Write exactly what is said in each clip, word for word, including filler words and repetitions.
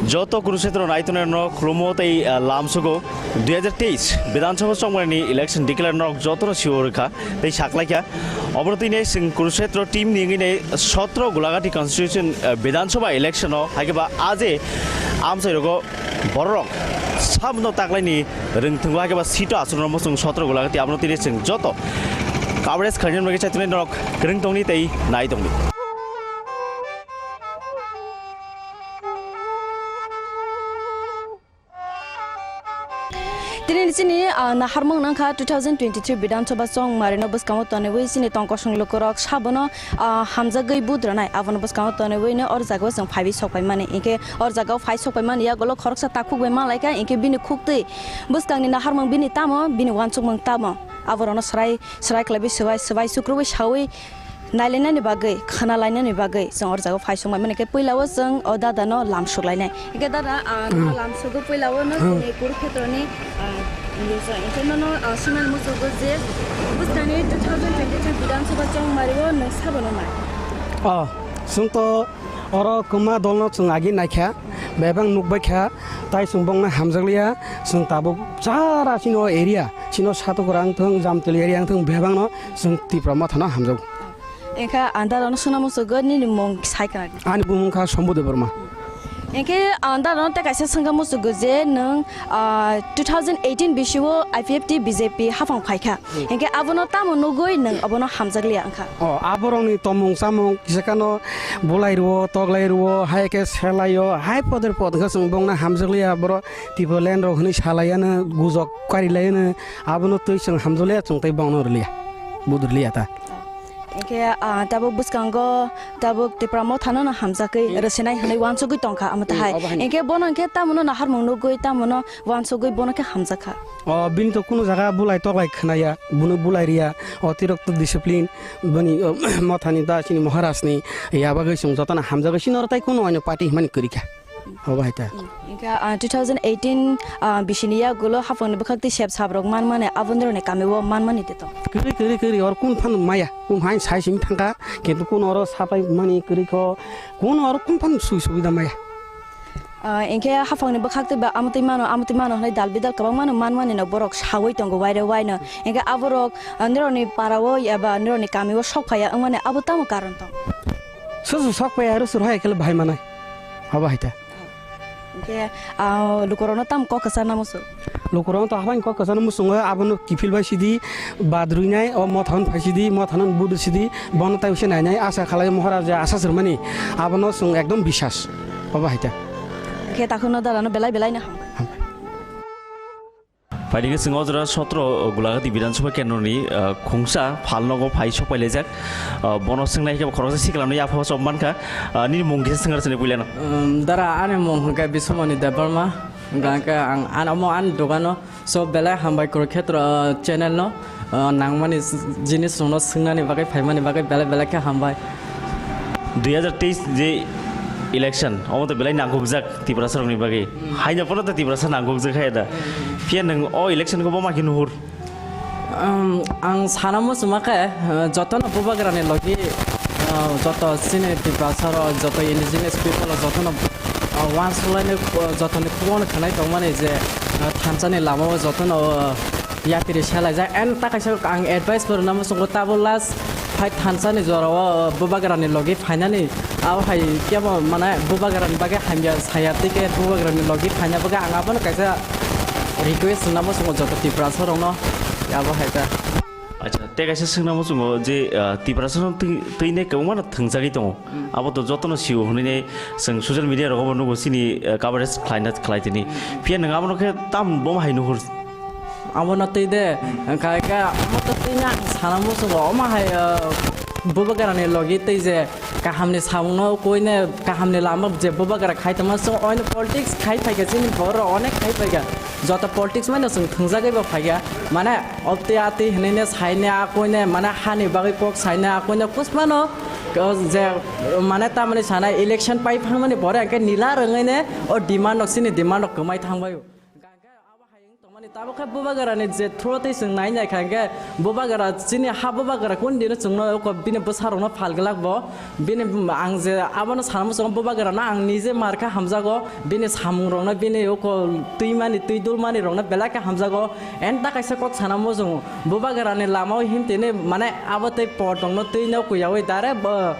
Joto Kurukshetra naitongnai rok khulumo tei, ah, lamsugo dui hajar teis Bidhan Sabha chongmani election declare rok joto no siwo rwkha tei saklaikha. Obono tini chwng Kurukshetra team ni wngwi nai sotro Gulagati constitution, ah, Bidhan Sabha election o hai khe ba aje amchai rogo borok rok sabono taklaini rwngthwng hai khe ba seat o aswk rwmo chwng sotro Gulagati abono tini chwng joto coverage khlainani bagwi chaitongnai norok kwrwng tongni tei nai tongni. Tini chini, ah, naharmung nangkha two thousand twenty-three Bidhan Sabha chongmari no bwskango tonwi chini tongkosong lukurok sabono, ah, hamjagwi budranai abono bwskango tonwi no or jagao chwng phaiwi sokpaimani hinkhe or jagao phai sokpaimani yagulo khoroksa takhuk bai manlaikha hinkhe bini khuktwi bwskangni naharmung bini tamo bini uansukmung tamo aborokno swrai swrai khlaiwi swbai swbai sukrubwi sawi nailainani bagwi, khwnalainani bagwi chwng o jagao phai songmani khe puila o chwng o dada no lam suklainai. Hinkhe dada, ah, no lam sugo puila o no chini Kurukshetra ni, ah, news o. Hinkhe nono, ah, swngnani muchungo je bwskangni two thousand twenty-three Bidhan Sabha chongmari o nwng sabono nai. Oh, chwng to oro kwma dol no chwng agi naikha, bebak nukbaikha, tai chwng bongno hamjakliya, chwng tabuk chara chini o area, chini o Satugra wngthung, Jamtoli area wngthung, bebak no chwng Tipra Motha no hamjago. Engkha ang dada no swnamung sugo nini mung sai khna. Ani bumung kha Sambudip Debbarma. Engkhe ang dada no tei kaisa swngkha musugo je nwng, ah, two thousand eighteen bisio I P F T B J P hafang phaikha. Engkhe abono tamo nugui nwng abono hamjakliya wngkha. Oh, aborokni tomung chamung kisa kano bulai rwo, toklai rwo, hai khe selaio, hai poder pod wngkha chwng bongno hamjakliya borok Tipraland rok hwnwi salaiano gujok karilaiano abono twi chwng hamjakliya chwng tei bongno rwliya. Budurliya ta. Hinkhe, ah, tabuk bwskango tabuk Tipra Mothano no hamjakwi rwsinai hwnwi uansugwi tongkha, amo tahai. Hinkhe bono hinkhe tamono naharmung nugwi, tamono uansugwi bono khe hamjakha. O, bini to kunu jaga bulai toklai khwnaya, buno bulai riya, o, tirok to discipline, bini, o, Mothani da chini Maharajni, ya bagwi chwng jotono hamjagwi sini oro tai kunu oino party himani kwrwikha. Obo hai ta. Hinkhe, ah, two thousand eighteen, ah, bisini yagulo haphangni bwkhak tei sep sap rok manmani, aboni rokni kami o manmani de to. Kwrwi, kwrwi, kwrwi, or kun phan maya, kun hain sai simi thangkha, kintu kun oro sapai mani kwrwi kho, kun oro kun phan sui subida maya. Ah, hinkhe haphangni bwkhak tei ba amotwi mano, amotwi mano hwnwi dal bidal kwbangmano manmani no borok sawi tongo waire waino. Hinkhe aborok, ah, nirokni para o eba nirokni kami o sok phaiya wngmani abo tamo karon tong? Susu sok phaiya aro sur hai khe bahai manai. Obo hai ta. Hinkhe, ah, lukurokno tamo kok kwchar na muchung? Lukurokno to haphang kok kwchar na muchungo, abono kiphil bai sidi, badrwi nai, o Mothano phai sidi, Mothano budu sidi, bono tai usi nai nai, asa khalai Moharaja asa sirmani, abono chwng ekdom bisas, obo hai ta. Hinkhe takhukno dada no belai belai no hambai. Hambai. Phaidi khe chwng o jora sotro Gulagati Bidhan Sabha Kendroni, ah, khungsa phalnogo phai sokpailaijak. Ah, bono swngnai khe khoroksa siklamni yapha chop mankha. Ah, nini mung kisa swngna rwchani puilano. Um, dara ani mung hwnkhe Biswamoni Debbarma. Hwnkhe ang, ang omo ani dogano. So, belai hambai Kurukshetra, ah, channel no, ah, nangmani jinis rokno swngnani bagwi phaimani bagwi belai belai khe hambai. Dui hajar teis je election, omo to belai nangkukjak Tiprasa rokni bagwi. Haino phano to Tiprasa nangkukjak hai da. Phiya nwng o election ko bo ma khe nuhur? Um, ang sana muchuma khe, uh, jotono bubagrani logi, uh, joto chini Tiprasa rok, joto indigenous people rok jotono, uh, uansuknai, uh, jotoni khukno khwnai tongmani je, uh, thansani lama o jotono, uh, yapiri selaijak. And ta kaisa ang advice bo rwna muchungo, tabuk last phai thansani jorao, uh, bubagrani logi phainani, abo hai kebo mane bubagrani bagwi hamya saya tei khe bubagrani logi phaina bagwi ang abono kaisa request rwna muchungo joto Tiprasa rokno, abo hai ta. Acha, tei kaisa swngna muchungo je, ah, Tiprasa rok twi, twini kwbangma no thwngjagwi tongo. Abo to jotono sio hwnwi chwng social media rogo bo nugo chini, ah, coverage khlaina khlai tini. Phiya nwng abono khe tam bom hai nuhur? Abono twi de, khai khe amo to twi na sana muchungo, omo hai, ah, bubagrani logi tei je kahamni samungno koine kahamni lama je bubagra khai tongma, chwng oino politics khai phaikha, chini borok onek khai phaikha, joto politics mano chwng thwngjagwi bo phaikha, mane opti ati hinine saine a koine mane hani bagwi kok saine a koine kusmano, o je mane tamani sana election pai phangmani pore hwnkhe nila rwngwine o demand rok chini demand rok kwmai thangbaio. Hwnkhe abo hai wng tongmani Abo khe Bubagrani je through tei chwng nai nai kha, hwnkhe Bubagra chini ha Bubagra kun dino chwngno oko bini bwsarokno phal glak bo. Bini ang je abono sana muchungo Bubagrano ang nije mar khe hamjago, bini samungrokno bini oko twimani twi dulmani rokno belai khe hamjago. Enta kaisa kok sana muchungo Bubagrani lamao himtini mane abo tei por tongno twino kuyaui direct bo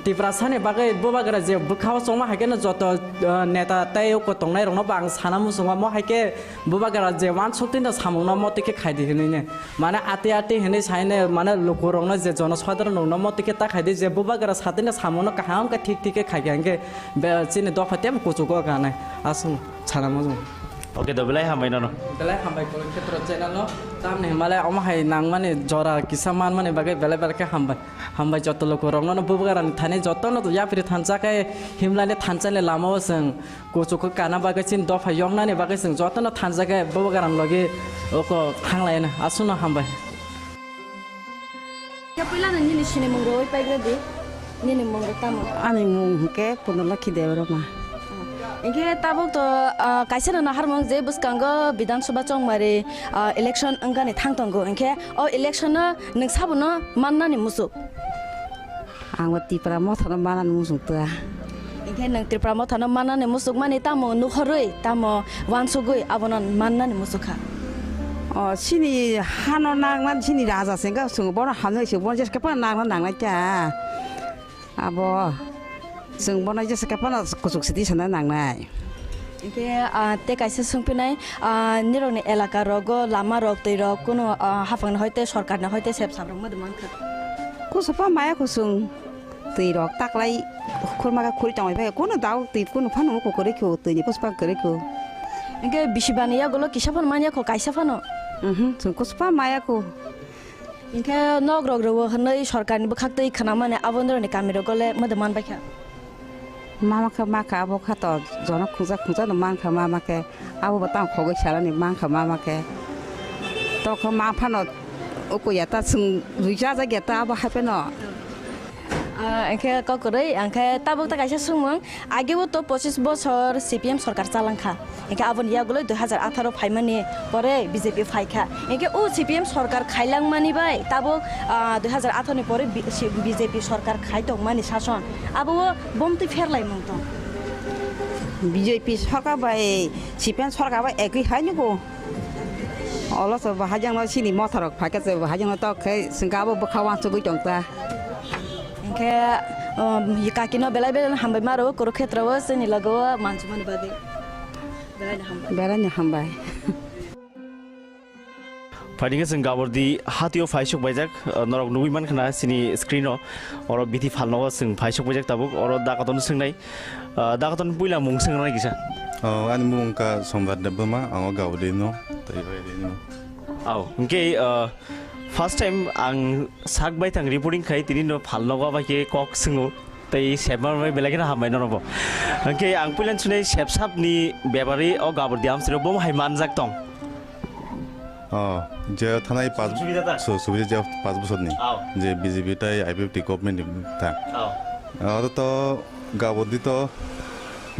Tiprasani bagwi Bubagra je bwkhao chongma hai kheno joto, eh, neta tei oko tongnai rokno bo ang sana muchungo mo hai khe Bubagra je wansuk tino samungno motwi khe khaidi hinwi ne. Mane ati ati hinwi saine mane lukurokno je jonosadharon rokno motwi khe ta khaidi je Bubagra satino samungno kaham khe thik thik khe khaikha hwnkhe be chini dopha tebo kuchugo ganai. Aswk sana mujung. Oke, do belai hambai nono. Belai hambai Kurukshetra channel no. Tamni himale omo hai nangmani jora kisa manmani bagwi belai belai khe hambai. Hambai joto lukurokno Bubagrani thani jotono yapri thansa khe himlani thansani lamao chwng Kuchugo kana bagwi chini dopha yoknani bagwi chwng jotono thansa khe Bubagrani logi oko thanglaina. Aswkno hambai. Khe puilano nini sinimung rwui paigra di. Nini mung rok tamo? Ani mung hwnkhe Purnalokhi Debbarma. Hwnkhe tabuk to, ah, kaisa no naharmung je bwskango Bidhan Sabha chongmari, ah, election wngani thang tongo. Hwnkhe o election no nwng sabono mannani muchuk? Ang bo Tipra Mothano manani muchung twa. Hinkhe nwng Tipra Mothano manani muchukmani tamo nukhorwi, tamo wansugwi abono mannani muchukha? O, chini hano nangnani chini raja se wngkha, chwng bono hamjak se, bono jesa khe phano nangna nangnai ta. Abo chwng bono jesa khe phano kuchuk sidi sana nangnai. Hinkhe, ah, tei kaisa swngphinai, ah, nirokni elaka rogo lama rok, twi rok, kunu, ah, haphangni hoite, sorkarni hoite sep sap rok madu mankha? Kusupa maya kusung twi rok taklai khurma khe khuri tongwi phai, kunu dao twi kunu phano muku kwrwi kho, twi ni kusupa kwrwi kho. Hinkhe bisi bani yagulo kisa phano manya kho, kaisa phano? Mhm, chwng kusupa maya kho. Hinkhe nok rok rwo hwnwi sorkarni bwkhak twi khwnamani abo norokni kami rogo le madu man baikha? Mama khe ma kha abo kha to jono khungsa khungsa no man kha mama khe abo bo tang khogwi salani man kha mama khe tokho ma phano ukuya ta chwng rwija jagya ta abo hai phano. Ah, hinkhe kokrwi hinkhe tabuk ta kaisa swngmung, age o to pochis bochor C P M sorkar chalangkha. Hinkhe aboni yagulwi dui hazar atharo phaimani pore B J P phaikha. Hinkhe o C P M sorkar khailangmani bai tabuk, ah, dui hazar atharo ni pore B-, si-, B J P sorkar khai tongmani sason. Abo o bomtwi pherlaimung tong. B J P sorkar bai C P M sorkar bai ekwi hai nugo. Olo se bo hajang no sini motha rok phaikhe se bo hajang no tok khe sengkha abo bwkha wansugwi tong ta. Hinkhe, um, kakino belai belai hambai maro Kurukshetra o chini logo o mansumani bagwi. Beraino hambai. Beraino hambai. Phaidi khe chwng Gabordi hatio phaisuk baijak, uh, norok nugwi mankha na chini screen o. Oro bithi phalno o chwng phaisuk baijak tabuk. Oro da kotorno swngnai. Uh, da kotorno puila mung swngnai kisa. Oh, ani mung wngkha Somrat Debbarma, ang o Gabordi no. Tei bai ri no. Au, hinkhe, uh, first time ang sak bai thang reporting khai tini no phalno o bai khe kok swngo. Tei sepma bai belai kheno hambai norokbo. Hwnkhe ang puilan sunai sepsapni bebari o Gabordi amsiro bomo hai manjak tong. Oh, je thanai pas Subida ta? Su-, subida je pas bosorni. Ao. Je B J P tai I P F T government ni ta. Ao. Oro to Gabordi to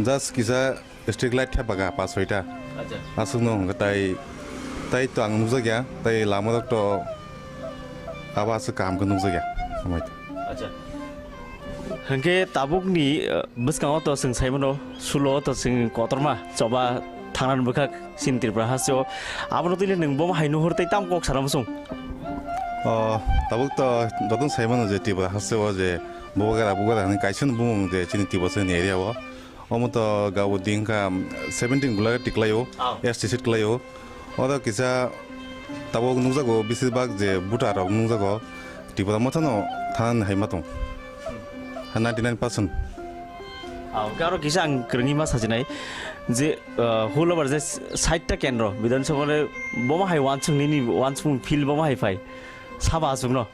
just kisa street light thepaga pas soita. Acha. Aswkno hwnkhe tai, tai to ang nukjakya, tai lama rok to abo aswk kaham khe nukjakya. Hambai. Acha. Hwnkhe tabukni, eh, bwskango to chwng saimano, sulo to chwng kotorma choba thangnani bwkhak chini Tripura hasteo. Abono twi le nwng bomo hai nuhur tei tamo kok sana muchung? Oh, tabuk to jotono saimano je Tripura hasteo je Bubagra, Bubagra hwnwi kaisa no bumung je chini Tiprasani area o. Omo to Gabordi wngkha seventeen gula tiklaio, Ao. S T seat klaio. Oro kisa tabuk nukjago, besibak je voter rok nukjago, Tipra Motha no thanani hai ma tong. Ninety nine percent. Ao, hwnkhe aro kisa ang kwrwngwi ma sajinai je, uh, hulobar je sait ta kendro Bidhan Sabha le bomo hai wansuk nini wansuk feel bomo hai phai. Sabo aswkno?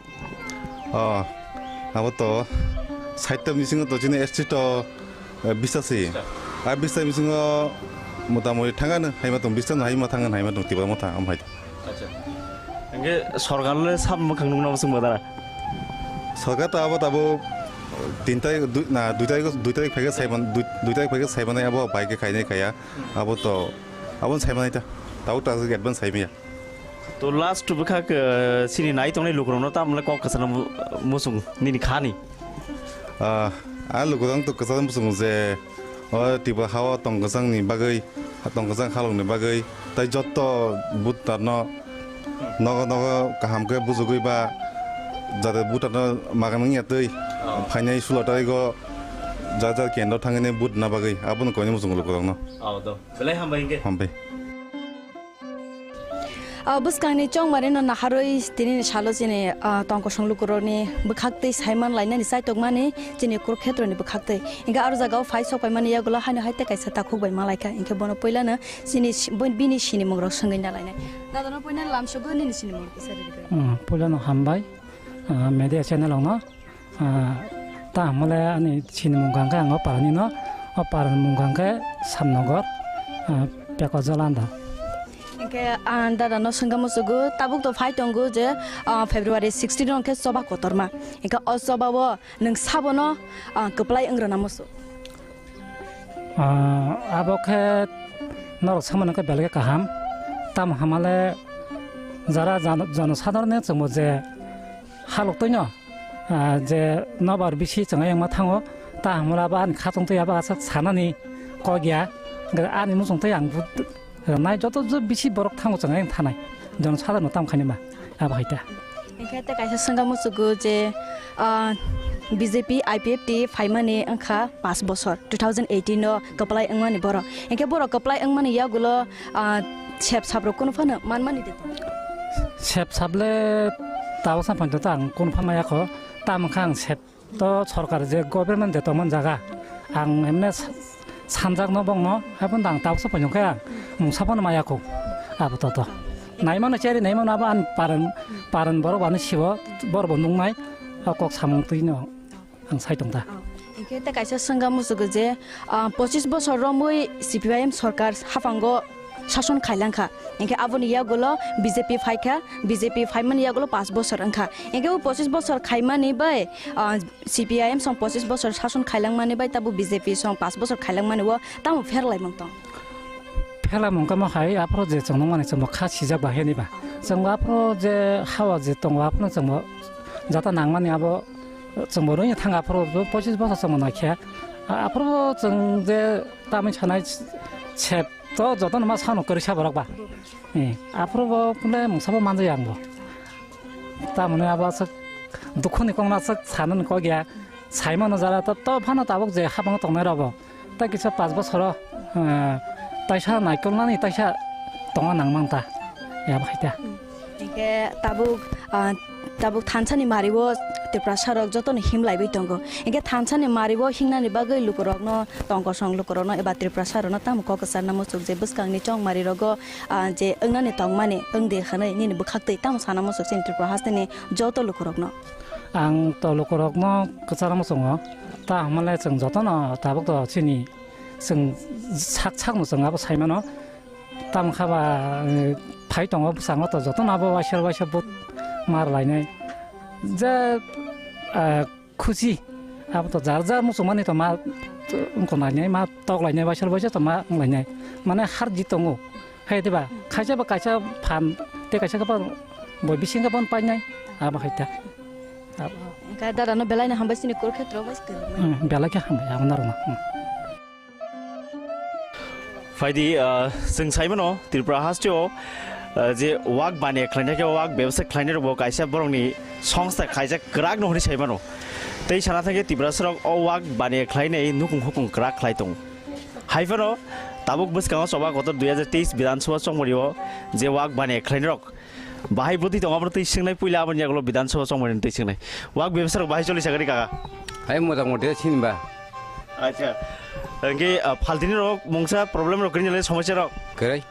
Oh, abo to sait ta bisingo to chini S T to, eh, bista se. Bista. Ah, bista bisingo motamoti thangano hai ma tong, bista no hai ma thangano hai ma tong Tipra Motha am hai. Acha. Hwnkhe sorkar le sab mwkhang nukna muchung bo dara? Sorkar to abo tabo tin tarik, dui, na, dui tarik, dui tarik phaikhe saiman, dui, dui tarik phaikhe saimanai abo bai khe khainai khaiya. Abo to, abo saimanai ta. Tabuk ta advance hai maya. To last bwkhak, eh, chini nai tongnai lukurokno tamle kok kwchangno mu-, muchung nini khani. Ah, a lukurok to kwchang muchung je o Tripura hao tong kwchangni bagwi, tong kwchang halokni bagwi, tai jotto voter no nogo nogo kaham khe bujugwi ba jate voter no magan wngya twi phainai sulo tarigo ja ja kendro thangwi vote na bagwi abono koini muchung lukurokno. Belai hambai hingke. Hambai. Ah, bwskangni chongmarino naharwi tinini salo chini, ah, tongkosong lukurokni bwkhaktwi saiman lainani chaitokmani chini Kurukhetroni bwkhaktwi. Hingke aro jagao phai sokpaimani yagulo haino hai tei kaisa takhuk bai malaikha. Hingke bono puilano chini si-, bo-, bini sinimungrok swngwi nalainai. Dadano puilano lamsogo nini sinimung kisa rwdi. Hmm, puilano hambai, ah, media channel rokno. Ah, ta hamle ani chini mungkha hwnkhe ang o parani no, o parani mungkha hwnkhe Samnogor, ah, Peko Jolanda. Hingke, ah, dada no swngkha musugo, tabuk to phai tongo je, ah, February sixteen hwnkhe choba kotorma. Hingke o choba o nwng sabono, ah, kwplai wngrwna musu. Ah, abo khe norok samani khe belai khe kaham. Tamo hamale jara jano-, jonosadharoni chwngbo je halok twino, ah, je nobar bisi chwng ayangma thango, ta hamala ba ani khatung twi abo aswk sanani kok ya. Ani muchung twi ang bu-, nai joto jo bisi borok thango chwng ayang thanai. Jonosadharno tam khaini ma abo hai ta. Hingke tei kaisa swngkha musugo je, ah, B J P I P F T phaimani wngkha pash bosor, two thousand eighteen o kwplai wngmani borok. Hingke borok kwplai wngmani yagulo, ah, sep saprok kunu phano manmani de? Sep sable tabuk sa phanto ta ang kunu phan maya kho, ta wngkha ang sep to sorkar je government de tongmani jaga ang emne sa-, sanjakno bongno, haibon dang tabuk sa phanto khe ang mungsa phano maya kho abo to to. Naimano cheri naimano abo ani paran, paran borok ani sibo borok bo nungnai o kok samung twino. Ang sai tong ta. Oh, hingke tei kaisa swngkha musugo je, ah, pochis bosor romwi C P I M sorkar haphango sason khailangkha. Hingke aboni yagulo B J P phaikha, B J P phaimani yagulo pash bosor wngkha. Hingke o pochis bosor khaimani bai, ah, C P I M song pochis bosor sason khailangmani bai tabuk B J P song pash bosor khailangmani o tamo pherlaimung tong? Pherlaimung kamo hai aphuru je chwng nukmani chwngbo kha sijak ba heni ba. Chwngbo aphuru je hawa je tongo aphuru chwngbo jata nangmani abo Chwngbo rwngya thang aphuru bo pochis bosor chwngbo naikhe. A-, aphuru bo chwng je tamni sanai sep to jotono ma sano kwrwi sa borok ba. Eh, aphuru bo kule mungsa bo manjaya ang bo. Tamoni abo aswk dukhuni kokno aswk sanani kok ya. Saimano jara to, to phano tabuk je habang tongnai rok bo. Tai kisa pash bosoro, eh, taisa naikolnani taisa tongo nangmang ta, ya bahai ta. Hingke tabuk, ah, tabuk thansani mario Tiprasa rok jotono himlaiwi tongo. Hingke thansani mario hingnani bagwi lukurokno, tongkosong lukurokno eba Tiprasa rokno tamo kok kwcharna muchuk je bwskangni chongmari rogo, ah, je wngnani tongmani wngdi hwnwi nini bwkhaktwi tamo sana muchuk chini Tripura hasteni joto lukurokno? Ang to lukurokno kwcharma chwngo, ta hwnmale chwng jotono tabuk to chini chwng sak sakno chwng abo saimano. Tamo kha ba, eh, phai tongo bwskango to jotono abo waisa waisa vote ma rwlainai. Je, eh, khusi abo to jar jar muchungmani to ma wngkha lainai, ma tok lainai, waisa waisa to ma wng lainai. Mane har jit tongo. Hai diba? Kaisa ba kaisa phan, tei kaisa khe ba bo bisingo bon painai. Abo hai ta. Abo. Hingke dada no belai no hambai sini Kurukhetra bai kwrwngmani. Hmm, belai khe hambai abo narwkno. Hmm. Phaidi, ah, chwng saimano Tripura hasteo, ah, je wak baniya khlainai khe wak bebsa khlainai rokbo kaisa borokni songsta khaijak kwrak no hwnwi saimano. Tei sana thangkhe Tiprasa rok o wak baniya khlainai nukung hukung kwrak khlai tongo. Hai phano tabuk bwskango choba kotor dui hajar teis Bidhan Sabha chongmani o je wak baniya khlainai rok bahai bwtwi tongo abono twi swngnai puila aboni yagulo Bidhan Sabha chongmani twi swngnai. Wak bebsa rok bahai choli sakani kaka. Hai mojak moti sinba. Acha. Hingke, ah, phaltini rok mungsa problem rok kwrwini le somosya rok. Kwrwi.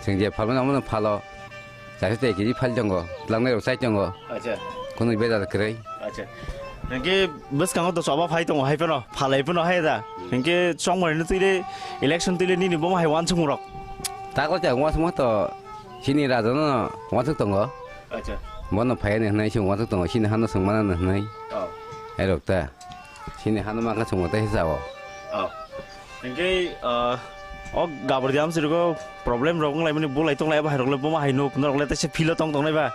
Chwng je phalmani omono phalo. Chaisa tei kiri phal tongo. Tlangnai rok chai tongo. Acha. Kono beda kwrwi. Acha. Hingke bwskango to choba phai tongo hai phano. Phalai phano hai da. Hingke chongmani twi le election twi le nini bomo hai wansukmung rok. Tako cha wansukma to chini raja no wansuk tongo. Acha. Bono phai ni hwnwi se wansuk tongo. Chini hano swngmana hwnwi. Oh. Hai rok ta. Chini hano mangkha chwngno tei sao. Oh. Hingke, ah, O gabor diam sirgo problem rok wng lai mani bulai tong lai bahai rok le boma hai nuk norok le tese philo tong tong nai ba.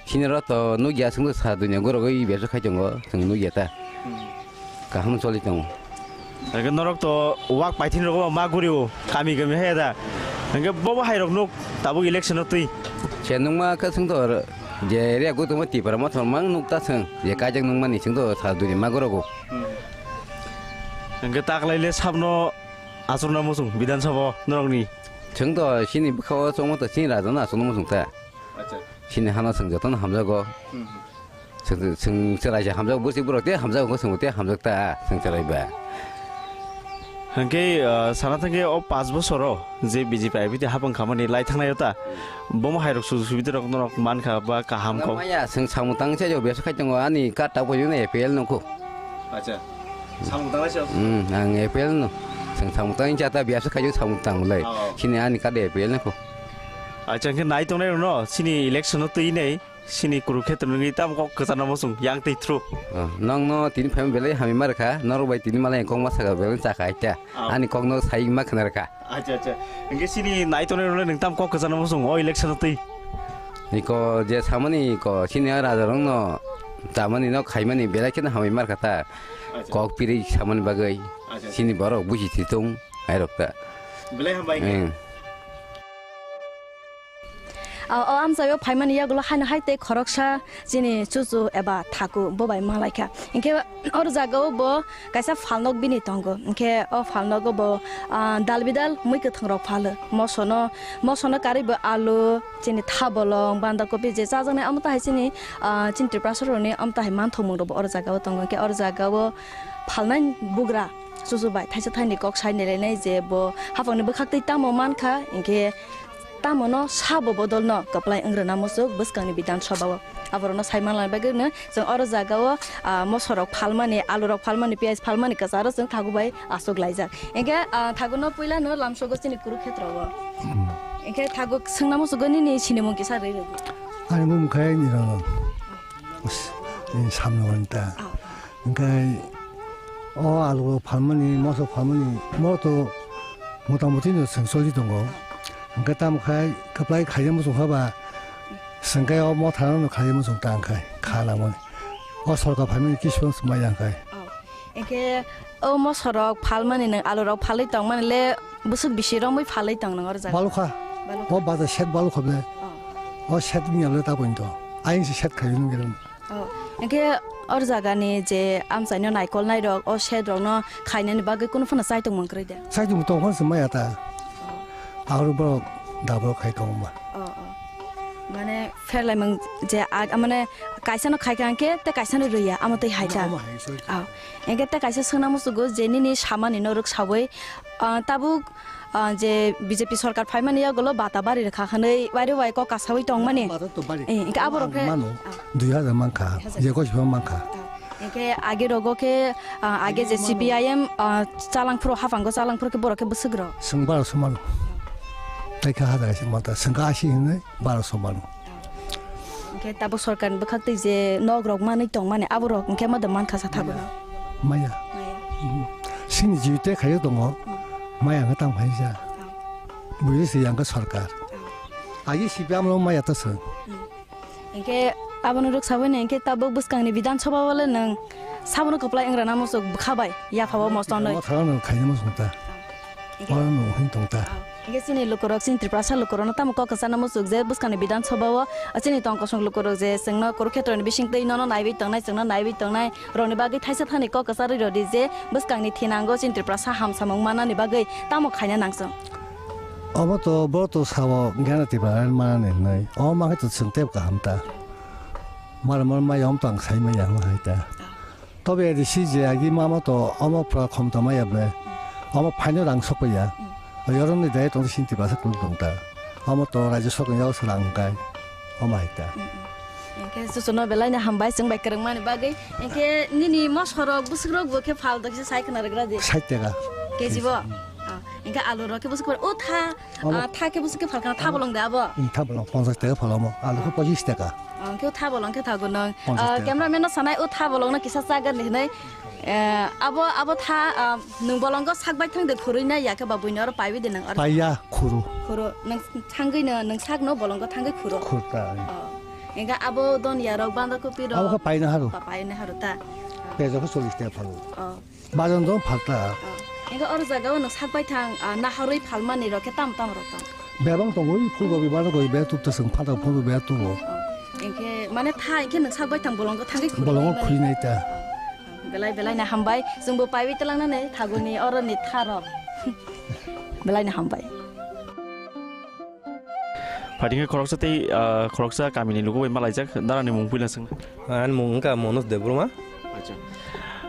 Sini ro to nuk ya sung sa dunia goro goi bebsa khai tongo sung nuk ya ta. Kaham choli tongo. Hingke norok to wak paithin rok ma guri o kami kami hai da. Hingke boma hai rok nuk tabuk election o twi. Se nungma khe sung to je area gutuma tipra ma thor mang nuk ta sung je kajak nungmani sung to sa dunia ma goro go. Hingke taklai le sabno Aswk na muchung Bidhan Sabha o norokni? Chwng to chini bwkha o chongma to chini raja no aswk na muchung ta. Acha. Chini hano chwng jotono hamjago. Hmm, hmm. Chwng, chwng chwraisa hamjago, bwswi borok tei hamjago, chwngbo tei hamjak ta, chwng chwrai ba. Hwnkhe, ah, sana thangkhe o panch bosoro je B J P I P T hapang khamani lai thangnai o ta, bomo hairok sujuk subidi rok norok mankha ba kaham kok? Maya, chwng samung tang se jo, biyasa khai tongo, ani card ta bo A P L nukho. Acha. Samung tanglai se. Hmm, ang A P L no. Chwng samung tang chata biyasa khayo samung tanglai. Oh. Chini ani ka de A P L no ko. Acha, hwnkhe nai tongnai rokno chini election no twi nei, chini Kurukshetra nungwi tamo kok kwchana muchung yang twi thru. Oh, nong no tini phaima belai hamwi ma rwkha, norok bai tini malai kok ma saka belai chakha aita. Oh. Ani kok no sai ma khna rwkha. Acha, acha. Hwnkhe chini nai tongnai rokno nwng tamo kok kwchana muchung o election no twi. Niko je samani ko chini raja rokno chamani no khaimani belai kheno hamwi ma rwkha ta. Acha. Kok piri samani bagwi. Acha, acha. Chini borok buji thitong airok ta. Belai hambai khe. Eng. O, o amchaio phaimani yagulo haino hai tei khoroksa chini chuchu eba thaku bo bai malaikha. Hinkhe oro jagao bo kaisa phalnok bini tongo. Hinkhe o phalnogo bo, ah, dal bidal mui kwthwng rok phalo. Mosono, mosono karwi bo alu, chini thabolong, banda kopi je chajaknai amo tahai chini, ah, chini Tiprasa rokni amo tahai manthokmung rok bo oro jagao tongo. Hinkhe oro jagao phalnai bugra. Chuchu bai thaisa thaini kok sai nailainai je bo haphangni bwkhaktwi tamo mankha, hinkhe tamono sabo bodolno kwplai wng rwna muchuk bwskangni Bidhan Sabha o. Aborokno sai manlai bagwino chwng oro jagao, ah, mosorok phalmani, alurok phalmani, piyaj phalmani kwcharo chwng thagu bai achuk laijak. Hinkhe, ah, thaguno puilano lamsogo chini Kurukshetra o. Hmm. Hinkhe thagu swngna muchukgo nini sinimung kisa rwi rwdi. Ani mung khe Nirana. Samno anta. Ah. Hingke o alu phalmani, moso phalmani, mo to motamoti no chwng choli tongo. Hingke tamo khai kwplai khaina muchung kha ba, chwng khe o motha no khaina muchung ta hingkhe kha nangmani. O sorkar phaimani kisu maya hingkhe. Oh. Hingke o mosorok phalmani nwng alurok phalwi tongmani le bwswk bisi romwi phalwi tong nwng oro jaga? Balukha. Balukha. O baja set balukha ble. Oh. O set wngya ble ta pointo. Ayang se set khayo nung gelo. Oh, hingke or jagani je amchaino naikolnairok, o setrokno khainani bagwi kunu phano chaitongmung kwrwi de? Chaitongmung tong phano se maya ta. Aro borok daborok khai tongo ma. Oh, oh. Mane pherlaimung je ag-, mane kaisano khaikha hingke tei kaisano rwya, amo twi hai ta? Omo hai soi. Oh, hingke tei kaisa swngna muchungo je nini samani no rwksaui, ah, tabuk Ah, je B J P sorkar phaimani yagulo bata bari rwkha hwnwi wairo wai kok kasaui tongmani. Bata to bari. Eh, hingke aborok khe mano, ah, dui hajar mankha, dui hajar. Je kosi phano mankha. Ah, hingke age rogo khe, ah, age je C P I M, ah, chalangphuru haphango chalangphuru khe borok khe bwswk rok. Chwng baro so mano. Tai khe hajar kaisa manta, chwng khe asi hwnwi baro so mano. Hingke tabuk sorkarni bwkhaktwi je nok rok manwi tongmani aborok hingke ma da mankha sa thago. Maya. Maya. Mhm. Sini jiwi te khayo tongo. Hmm. Maya hwnka tang phai sa. Oh. Buji se yang khe sorkar. Oh. Agi C P M lo maya ta se. Hmm. Hingke abono rwksaui nai hingke tabuk bwskangni Bidhan Sabha o le nwng sabono kwplai wng rwna muchuk bwkha bai yapha o mosto nwi. Mothano khaina muchung ta. Hingke oro nwng hwn tong ta. Hingke chini lukurok, chini Tiprasa lukurokno tamo kok kwchana muchuk je bwskangni Bidhan Sabha o chini tong kosong lukurok je chwngno Kurukshetroni bisingtwi nono naiwi tongnai, chwngno naiwi tongnai rokni bagwi thaisa thani kok kwcharwi rwdi je bwskangni thinango chini Tiprasa hamsamung manani bagwi tamo khaina nangchwng. Obo to, bo to sao Gana Tiprasa manani hwnwi. Omo ma khe to chwng tei kaham ta. Mara mara maya omo to ang sai maya hwnwi hai ta. Tobe A D C je agi mama to omo pura khomta maya ble. Omo phaino rang sokpaiya. Yoroni dai tong sinti basa kul tong ta. Omo to raja sokni yao sarang kai. Omo hai ta. Hingke susuno belai no hambai chwng bai kwrwngmani bagwi. Hingke nini mosorok bwswkrok bo khe phal dokhe sai khna rwgra di. Sait taka. K G bo? Oh. Hingke alu rok khe bwswk o tha, Abo ah, tha khe bwswk khe phalkha, tha bolong de abo? Tha bolong ponchas taka phalamo, alu khe pochis taka. Hingke tha bolong khe thago nang. Ponchas taka. Cameraman no sanai o tha bolong no kisa chagan hinwi. Eh, abo, abo tha, ah, nwng bolongo sak bai thang de khurui na ya khe ba buino oro paiwi de nang oro? Paiya, khuru. Khuru, nang thangwi no, nang sak no bolongo thangwi khuru. Khurta. Oh. Hingke abo don ya rok banda kopi rok. Abo khe paina haru. Pa-, paina haru ta. Pejo khe chollis taka phalu. Oh. Bajon dong phalta. Oh. Hingke oro jaga o nang sak bai thang, ah, naharwi phalmani rok khe tam tam rok tong? Bebang tongo, oi phulgobi banda koi be tuk ta seng phalta phulgobi be tongo. Oh. Hingke mane tha hingke nang sak bai thang bolongo thangwi khurui bolongo mani. Khurui nai ta. Belai belai no hambai, chwngbo paiwi twlangnani thaguni oroni tharok. Belai no hambai. Phatingkhe khoroksa tei, ah, khoroksa kamini luku bai malaijak, darani mung puila swng. Ani mung wngkha Manoj Debbarma. Acha.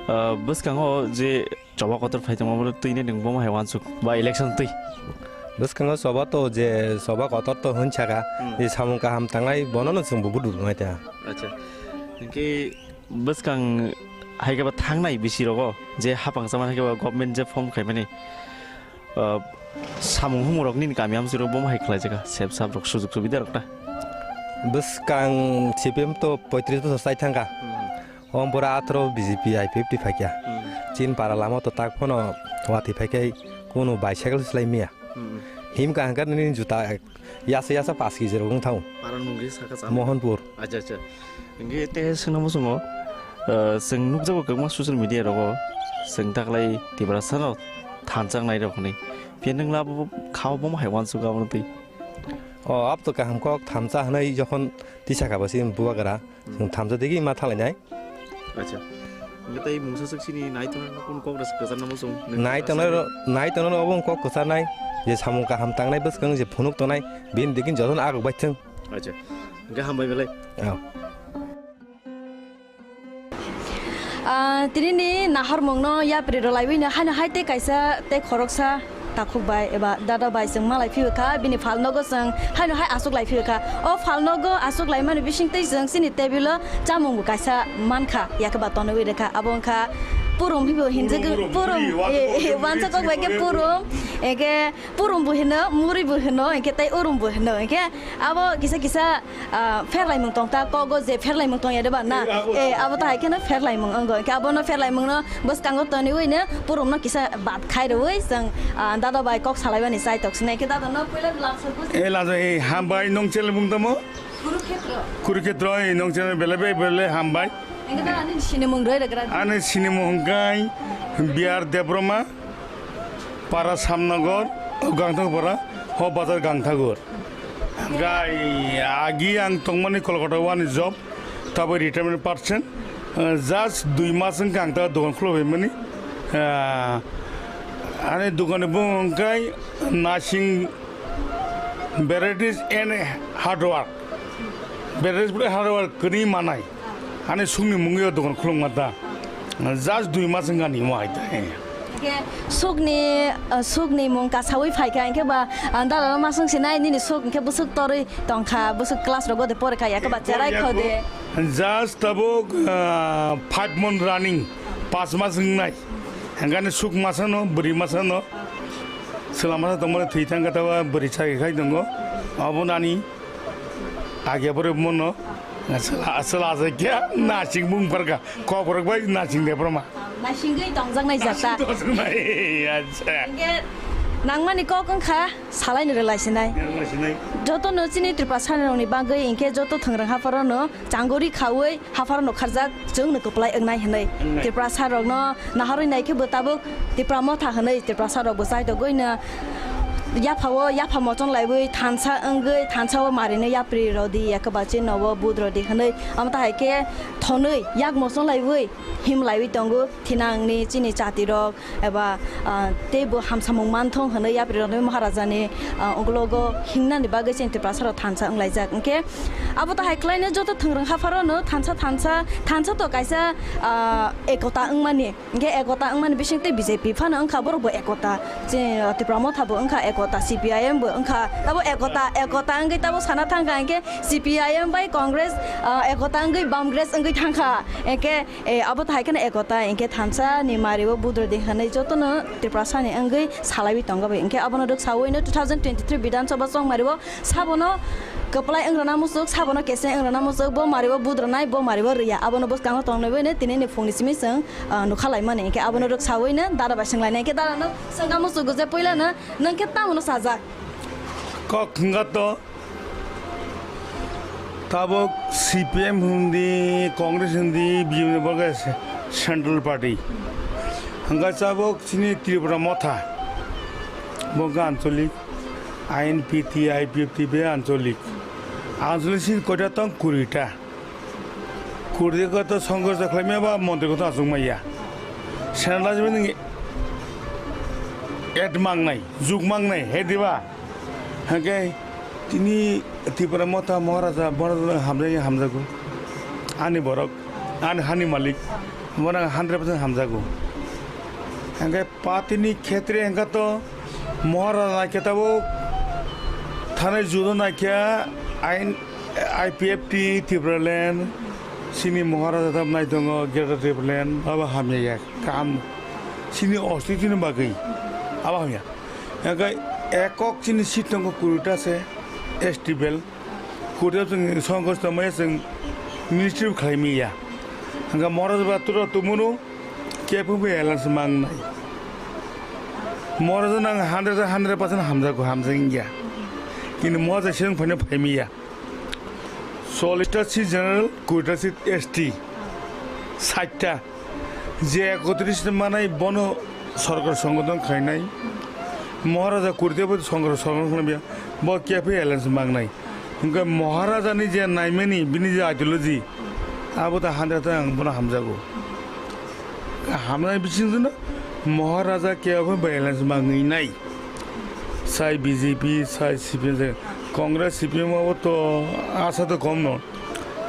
Ah, bwskango je choba kotor phaitongma bwlwk twi nini bomo hai wansuk ba election twi. Bwskango choba to je choba kotor to hwn saka, hmm, je samung kaham tangnai bono no chwngbo buduk rwnai ta. Acha. Hwnkhe bwskang hai khe ba thangnai bisi rogo je hapang chamani hai khe ba government je form khaimani, ah, samung humung rok nini kami amchwk rok bomo hai khlaijak kha, sep sap rok sujuk subida rok ta. Bwskang C P M to poitris bosor chai thangkha. Hmm. Omo pura atharo B J P I P F T phaikya. Hmm. Chin para lama to tak phano watwi phaikhai kunu bicycle slai maya. Hmm. Himkha hwnkhe nini juta yasa yasa paanch kg rok wng thango. Paran mung khe sakha chama. Mohanpur. Acha, acha. Hingke te swngna muchungo, ah, chwng nukjago kwbangma social media rogo, chwng taklai Tiprasa no thansa wngnai rok hinwi. Phiya nwng labo kha bo hai wansuk abono twi. O, abo to kaham kok thansa hwnwi jokhon tisa kha bo se bubagra, hmm, chwng thansa digi ma thalainai. Acha. Hingke tei mungsa swk sini nai tongnai no kunu kok rwsa kwchar namo chwng? Nai tongnai ro-, nai tongnai no obo wng kok kwcharnai, je samung kaham tangnai bwskang je phunuk tongnai, bini digi jotono aguk bai thwng. Acha. Hingke hambai belai. Oh. Ah, tini ni nahormung no yapri rwlaiwi no haino hai tei kaisa tei khoroksa takhuk bai eba dada bai chwng malai phiyo kha, bini phalnogo chwng haino hai aswk lai phiyo kha. O phalnogo aswk lai mani bising tei chwng chini table o chamung bo kaisa man kha, yakhe ba tonwi rwkha. Abo wng kha purum hibo hinjagwi, purum, purum, purum, eh, eh, wansa kok bai khe purum, hingkhe purum bo hino, muri bo hino, hingkhe tei urum bo hino, hingkhe abo kisa kisa Ah, pherlaimung tong ta, kogo je pherlaimung tong ya de ba na? Eh, abo, eh, abo, abo to hai kheno pherlaimung wngo. Hingke abono pherlaimung no bwskango tonwi no purum no kisa bat khai rwi chwng, ah, dada bai kok salai mani chai tok sinai khe dada no puila lak sor bus. Eh, lajo, eh, hambai nong chele mung tamo? Kurukhetro. Kurukhetro, eh, nong chele bele be bele hambai. Hingke dada ani sinimung roi rwgra. Ani sinimung hingkai Biyar Debroma. Para Samnagar, Gangthakpara, ho bazar Gangthagur. Gai agi ang tongmani Kolkata wani job, tabo retirement person. Eh, just dui mas wngkha ang ta dogan khulubui mani. Eh, ani dogan ni bung wngkha Nasing Varieties and Hardware. Varieties and Hardware kwrwi manai. Ani sukni mungwi o dogan khulukma ta. Just dui mas wngkha ni mo hai ta. Hingke sukni, ah, sukni mung kasawi phaikha, hingke ba, ah, dala no masung sinai nini suk hingke bwswk torwi tongkha, bwswk class rogo de porikha, yakhe ba cherai kho de. Just tabuk, ah, five month running, pas mas wngnai. Hingke ani suk masa no, bwrwi masa no. Chwla masa tongmani thwi thangkha, tabo bwrwi chakhe khai tongo. Abo nani. Age bore mono aswla aswla aswla kya nasing bung parka kokrok bai nasing de broma. Nasingwi tongjaknai jakta. Nasing tongjaknai, acha. Hingke nangmani kok wngkha salaini rwlai sinai. Rwlai sinai. Joto no chini Tripura sani rokni bagwi hingke joto thwngrwng hapharo no changori khawi hapharo no kharjak chwng no kwplai wngnai hinwi. Wngnai. Tripura sa rok no naharwi nai khe bo tabuk Tipra motha hwnwi Tiprasa rok bo chaitogwi no yapha o yapha mochon laiwi thansa wngwi thansa o marinwi yapri rodi, yakhe ba chini nogo bud rodi hwnwi. Omo ta hai khe thonwi yak mochon laiwi him laiwi tongo thinangni chini chati rok eba, ah, tei bo hamsamung manthong hwnwi yapri rodi Maharajani, ah, ugulogo hingnani bagwi chini Tiprasa rok thansa wnglaijak. Hwnkhe abo ta hai khlaino joto thwngrwng hapharo no thansa thansa thansa to kaisa, ah, ekota wngmani. Hingke ekota wngmani bising tei B J P phano wngkha, borok bo ekota. Chini, uh, Tipra Motha bo wngkha ekota. Ta C P I M bo wngkha, tabo ekota, ekota wngwi tabo sana thangkha, hinkhe C P I M bai Congress, ah, ekota wngwi Bamgress wngwi thangkha, hinkhe, eh, abo tahai kheno ekota, hinkhe thansa ni mari o budro di hinwi jotono Tiprasa ni wngwi salaiwi tongo bai, hinkhe abono rwksawi no two thousand twenty-three Bidhan Sabha chongmari o sabono kwplai wng rwna muchuk, sabono keseng wng rwna muchuk, bo mari o budronai, bo mari o rwya, abono bwskango tongnai bai no tini ni phung ni simi chwng, ah, nukha laimani, hinkhe abono rwksawi no dada bai swng lainai, hinkhe dada no swngkha muchuk je puila no nwng khe tamo no sajak. Kok hwnkha to, tabuk C P M hindi, Congress hindi, B J P ni bo khe central party. Hwnkha tabuk chini Tripura motha, bo khe ancholik, I N P T, I P F T be ancholik. Ancholik chini koita tong? Kuri ta. Kuri ta to Congress khlaimaya ba montri kotha achuk maya. Central ni add mangnai, juk mangnai, he diba? Hake tini Tripura motha Maharaja, Maharaja hamjai hamjago. Ani borok, ani hani malik, bono hundred percent hamjago. Hake party ni khetre hwnkha to Maharaja naikhe tabuk thanai judo naikhe ain I P F T Tipraland, chini Maharaja tab nai tongo Greater Tipraland, abo hamya ya kam. Chini ostitini bagwi abo hamya. Hake ekok chini seat tongo kurita se S T bel. Kurita chwng Congress tongmaya chwng ministry bo khlai miya. Hake Maharaja ba tura tumunu kepung bai alliance mangnai. Maharaja nang hundred, hundred percent hamjago, hamjak wngya. Kini Maharaja siyang phaina phaimiya. Chollish ta seat general, kuri ta seat S T, sait ta. Je ekotris manai bono sorkar songodon khainai. Maharaja kuri ta bo sorkar songodon khainai, bo kephi alliance mangnai. Hwnkhe Maharaja ni je naimani, bini je ideology, abo ta hundred ta ang bono hamjago. Hamnai bisingtwi no Maharaja kebo violence mangwi nai. Sai B J P, sai C P M, sai Congress, C P M abo to asa to kom no.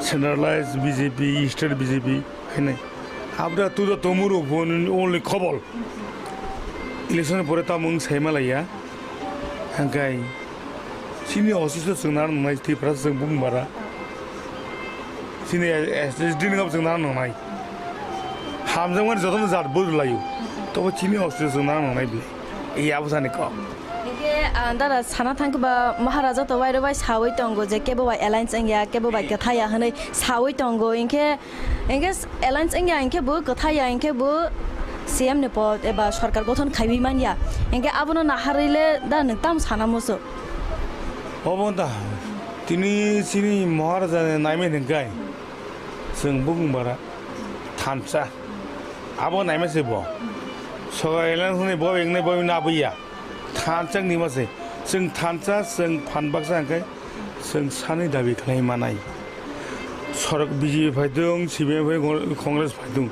Centralized B J P, state B J P, hai nai. Abra tu da tomuru phone only khobol. Election pore tamung sai malaya. Hangkai. Chini office o chwng nang nai, Tiprasa chwng bung bara. Chini S D ni chwng nang nai. Hamjakmani jotono jat bujlaiyo. Tobo chini office o chwng nang nai bile. Ei abo sani kok. Hingke, ah, dara sana thangkhe ba Maharaja to wairo bai sawi tongo je kebo bai alliance wngya, kebo bai kwthaya hwnwi sawi tongo. Hingke Hingke alliance wngya hingke bo kwthai ya hingke bo C M ni pod eba sorkar gothon khaiwi manya. Hingke abono naharwi le da nwng tamo sana muchuk? Obo da tini chini Maharaja ni naimani hingkai chwng bukung bara thansa. Abo naima se bo. Soga alliance ni bo wngnai bo wngnai abo ya. Thansa ni ma se. Chwng thansa, chwng phan baksa hingkai. Chwng sani dabi khlai manai. Sorok B J P phaidung, C P M phaidung, Congress phaidung.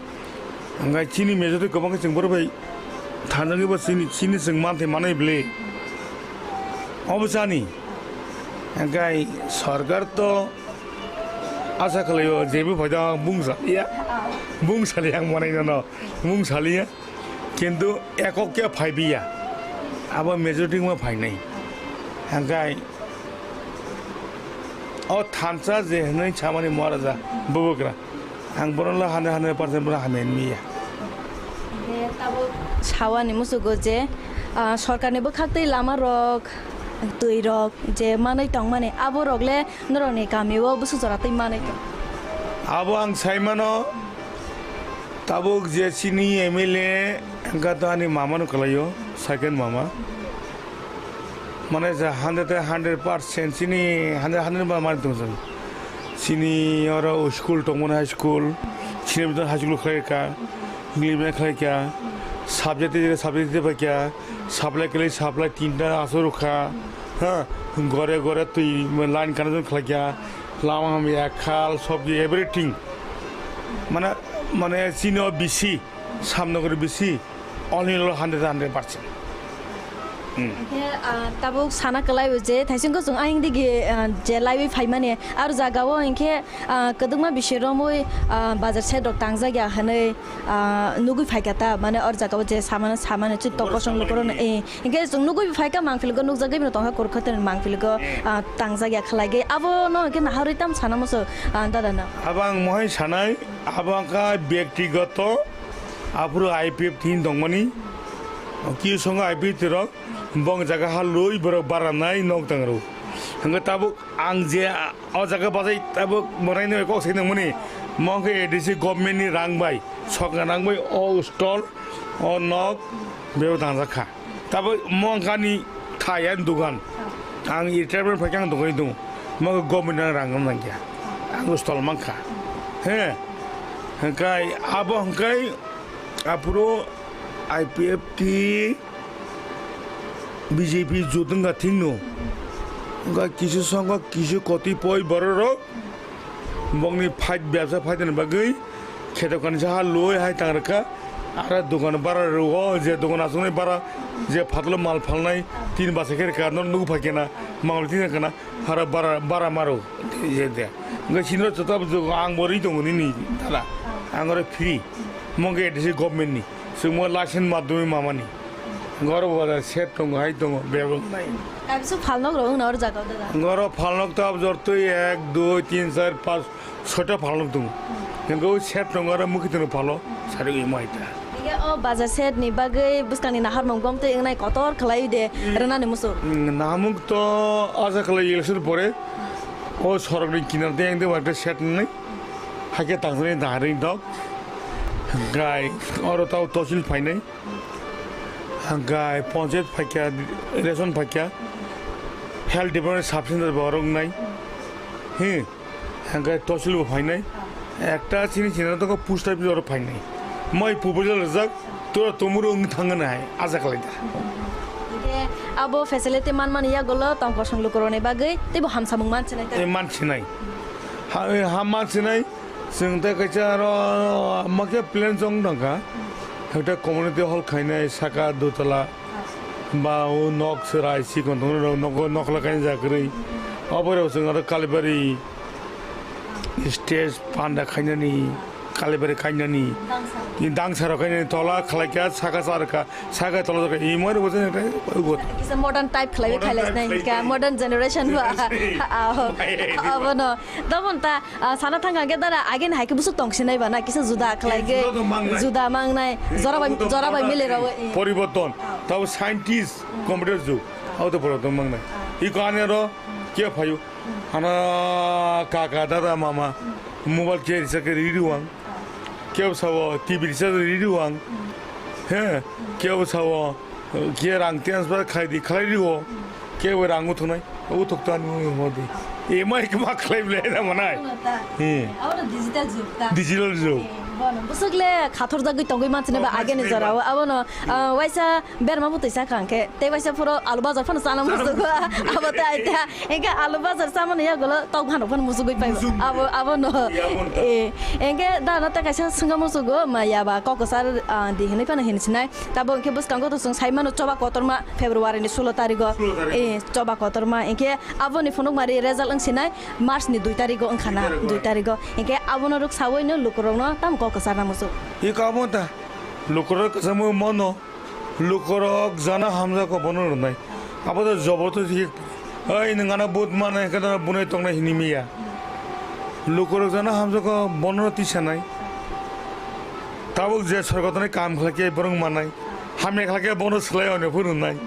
Hingkai chini majority kwbang khe chwng borok bai thanjagwi bo chini, chini chwng manthai manai bwle. Obo chani. Hingkai sorkar to asa khlaio, jebo phaidung bung saliya. Bung saliya ang manai nono. Bung saliya. Kintu ekok khe phaibiya, abo majority wngma phainai. Hingkai o thansa je hwnwi samani Maharaja bubagra, ang bono la hundred, hundred percent bono hamya hwnwi ya. Hingke tabuk sawani musugo je, ah, sorkarni bwkhaktwi lamarok, twirok je manwi tongmani, aborok le norokni kamio bwswk jora twi manwi tong? Abo ang saimano, tabuk je chini M L A wngkha to ani mama no kwlaio, second mama. Mane je hundred, hundred percent chini hundred, hundred ba mani tongsa. Chini oro school tongmani high school, chini biton high school khlai kha, English medium khlai kha, subject tei subject tei bai kha, supply kwlai supply tinta aswk rwkha, ha, gore gore twi line connection khlai kha, lama hamya, khal, sobji, everything. Mane, mane chini o bisi, Shyamnagar bisi, all in all hundred, hundred percent. Hmm. Hinkhe, ah, tabuk sana kwlai o je thaisingko chwng ayang digi, ah, je laiwi phaimani aro jagao hinkhe, ah, kwdwkma bisi romwi, ah, bazar side rok tangjak ya hwnwi, ah, nugwi phaikha ta, mane or jagao je samano, samano chwng tok kosong lukurokno, eh, hinkhe chwng nugwi phaikha mangpiligo, nukjagwi tongkha kurkha tei mangpiligo, eh, ah, tangjak ya khlai ge. Abono hinkhe naharwi tam sana muchung, ah, dada no. Abo ang mohai sanai, abo wngkha byaktigoto, aphuru I P F T ni tongmani, kisa songo I P F T rok, bong jaga ha lwi borok bara nai nok tang rw. Hwnkhe tabuk ang je o jaga bachai tabuk moraino kok sai nangmani, mo wngkhe A D C government ni rang bai sokna nang bai o stall o nok bebak tangjak kha. Tabuk mo wngkha ni thai ani dogan. Ang retirement phaikhe ang dogan tongo. Mo government ni rang nang ya. Ang stall mankha. He. Hwnkhe abo hwnkhe aphuru I P F T B J P jotwng kha thikno. Wngkha kisu songkha kisu kotipoi bororok. Bongni fight, bebsa fight ni bagwi kheto kanisa ha loi hai tang rwkha. Aro dogan bara rwo, je dogan aswknai bara, je phatlo mal phalnai, tin basa khe rwkha, no nukphaikhe na, mal tin kana, hara bara, bara maro, je de. Wngkha sindro chota bujo ang bo ri tongo nini dada. Ang oro free. Mo wngkha A D C government ni. Chwngmo license madhyome mamani. Goro bazar set tongo, hai tongo, bebak nai. Kaisa phalnok rok wngna or jaga o dada. Goro phalnok tab jortoi ek, dui, tin, char, panch, soita phalnok tongo. Hingke o set tongo aro mukhi tongo phalo, sari wi mai ta. Hingke o bazar set ni bagwi bwskang ni naharmung gom tei wngnai kotor khlai de rwnani muchung. Nahamung to aja khlai election pore o sorok ni kinar de engde warte set nai. Haikhe tangtani naharwi dok. Gai oro tao tosil phainai. Hwnkhe ponchayat phaikha, ration phaikha, health department sub center bo oro wngnai. Hi, hwnkhe tosil bo phainai. Ekta chini chini to post office oro phainai. Moi proposal rijak, tora tomuro wng thangna hai, aja khlai da. Hwnkhe abo facility manmani yagulo tong kosong lukurokni bagwi teibo hamsamung mansinai ta? Eh, mansinai. Ha, eh, ha mansinai. Chwng tei kaisa aro makhe plan chong tongkha. Hakhe community hall khainai saka dutala. Ba o nok chwrai chikon tongmani rok nogo nokla kainwi jakwrwi. Obo rok chwng aro Kalibari stage panda khainani, Kalibari khainani. Dangsa. Ni dangsa rok khainani tola khlaikha saka charkha. Saka tolo jaga imo ro bojang khe ugot. Kisa modern type khlaiwi modern khailai type sinai khlai hinkha, khe. Modern generation ba. Bai, bai, bai. Abono. Tobon ta, ah, sana thang khe dara age ni hai khe busuk tong sinai ba na kisa juda khlai khe. Juda to mangnai. Juda mangnai. Jora bai, jora bai mile rawi. Poriborton. Ah. Tabo scientist computer jug. Auto poriborton mangnai. Ah. Iko ani ro ke phayu. Hana kaka dada mama mobile ke risa ke riri wang. Kebo sabo T V risa riri wang. He, kebo sabo ke rang transfer khai di khlai rio. Kebo rang uthunai uthuk tan hodi. E mai ke ma khlai ble na manai. He. Abo digital jug ta. Digital jug. Bono busuk le khathor jagwi tongwi mansine ba age ni jora o. Abono, ah, waisa Berma bwtwi sakha hwnkhe, tei waisa phuru alu bajar phano chana musugo, abo tei aita. Hwnkhe alu bajar chamani yagulo tok phano phano musugwi pai. Abo, abono. Eh, hwnkhe dana tei kaisa swngna musugo, ma yaba kok kwchar, ah, di hinwi phano hinsinai. Tabo hwnkhe bwskango to chwng saimano choba kotorma February ni sulo tarigo. Eh, choba kotorma. Hwnkhe aboni phunukmari result wngsinai March ni dui tarigo wngkhana, dui tarigo. Hwnkhe abono rwk sawi no lukurokno tamo kok kwcharna musuk. Iko abo ta. Lukurok kwchangma mano, lukurok jana hamjak bono rwnai. Abo to joboto si, "Oi, nwng ano vote mana, hwnkhe no bunai tongnai," hini miya. Lukurok jana hamjak bono tisanai. Tabuk je sorkar tani kam khlai khe borok manai. Hamya khlai khe bono swlai ono phuru rwnai.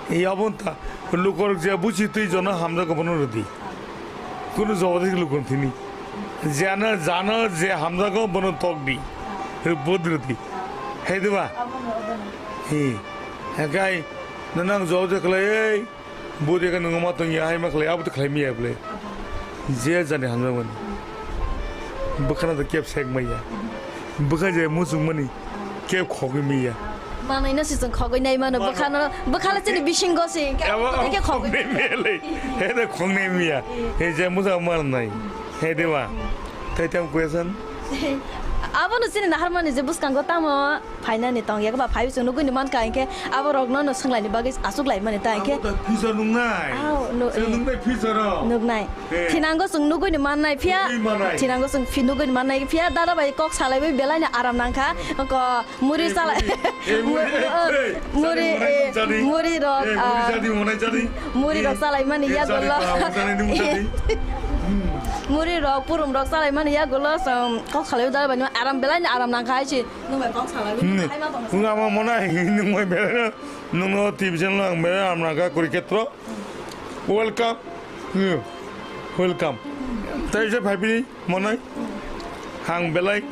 Iya abo ta, lukurok je buchi twi jana hamjak bono rwdi. Kunu joboto si lukun thini. Jana, jana je hamjago bono tok di. Rwbot rwdi. Hai diba? Abono, abono. Hi. Hakai, nanang joboto khlai, ei, budi ka nungma tong ya, hai ma khlai, abo to khlai miya ble. Abono. Je jani hamjak mani. Bwkhana to kep sek maya. Bwkha je muchung mani. Khe khogwi miya. Manwi no se chwng khogwi nai mano, bwkhano, bwkhala chini bisingo se, hwnkhe abo khogwi khogwi nai miya le. He de khogwi nai miya. He je musa mar nai. He de ba. Tei tei question? Abono chini naharmani je bwskango tamo phainani tong, yak ba phai chwng nugwi ni mankha, hinkhe abo rokno no swnglaini bagwi achuk lai mani ta, hinkhe Abo da future nungnai. Aw, no, Chwng eh. nungnai future o. Nugnai. Eh. Thinango chwng nugwi ni mannai, phiya Nugwi mannai. Thinango chwng phi-, nugwi ni mannai, phiya dada bai kok salaiwi belai ni aram nangkha. Ko muri Eh, sala-, muri. Eh, muri, mu-, eh, eh, eh, muri, chadi, eh, chadi. Muri rok, Eh, muri ah, chadi, monai chadi. Muri rok Eh, salai mani eh, ya chadi, golo. pa, monai ni mutadi. Hmm. Muri rok, purum rok salai mani ya golo, som, kok salai dal bani aram belai ni aram nang khai si. Nung bai kok salai mani Hmm. khai ma tong. Nung ama monai, nung bai belai no, nung no T V channel ang belai aram nang kha Kurukhetro. Welcome. Hmm. Welcome. Tai se phai bini. Monai, ang belai,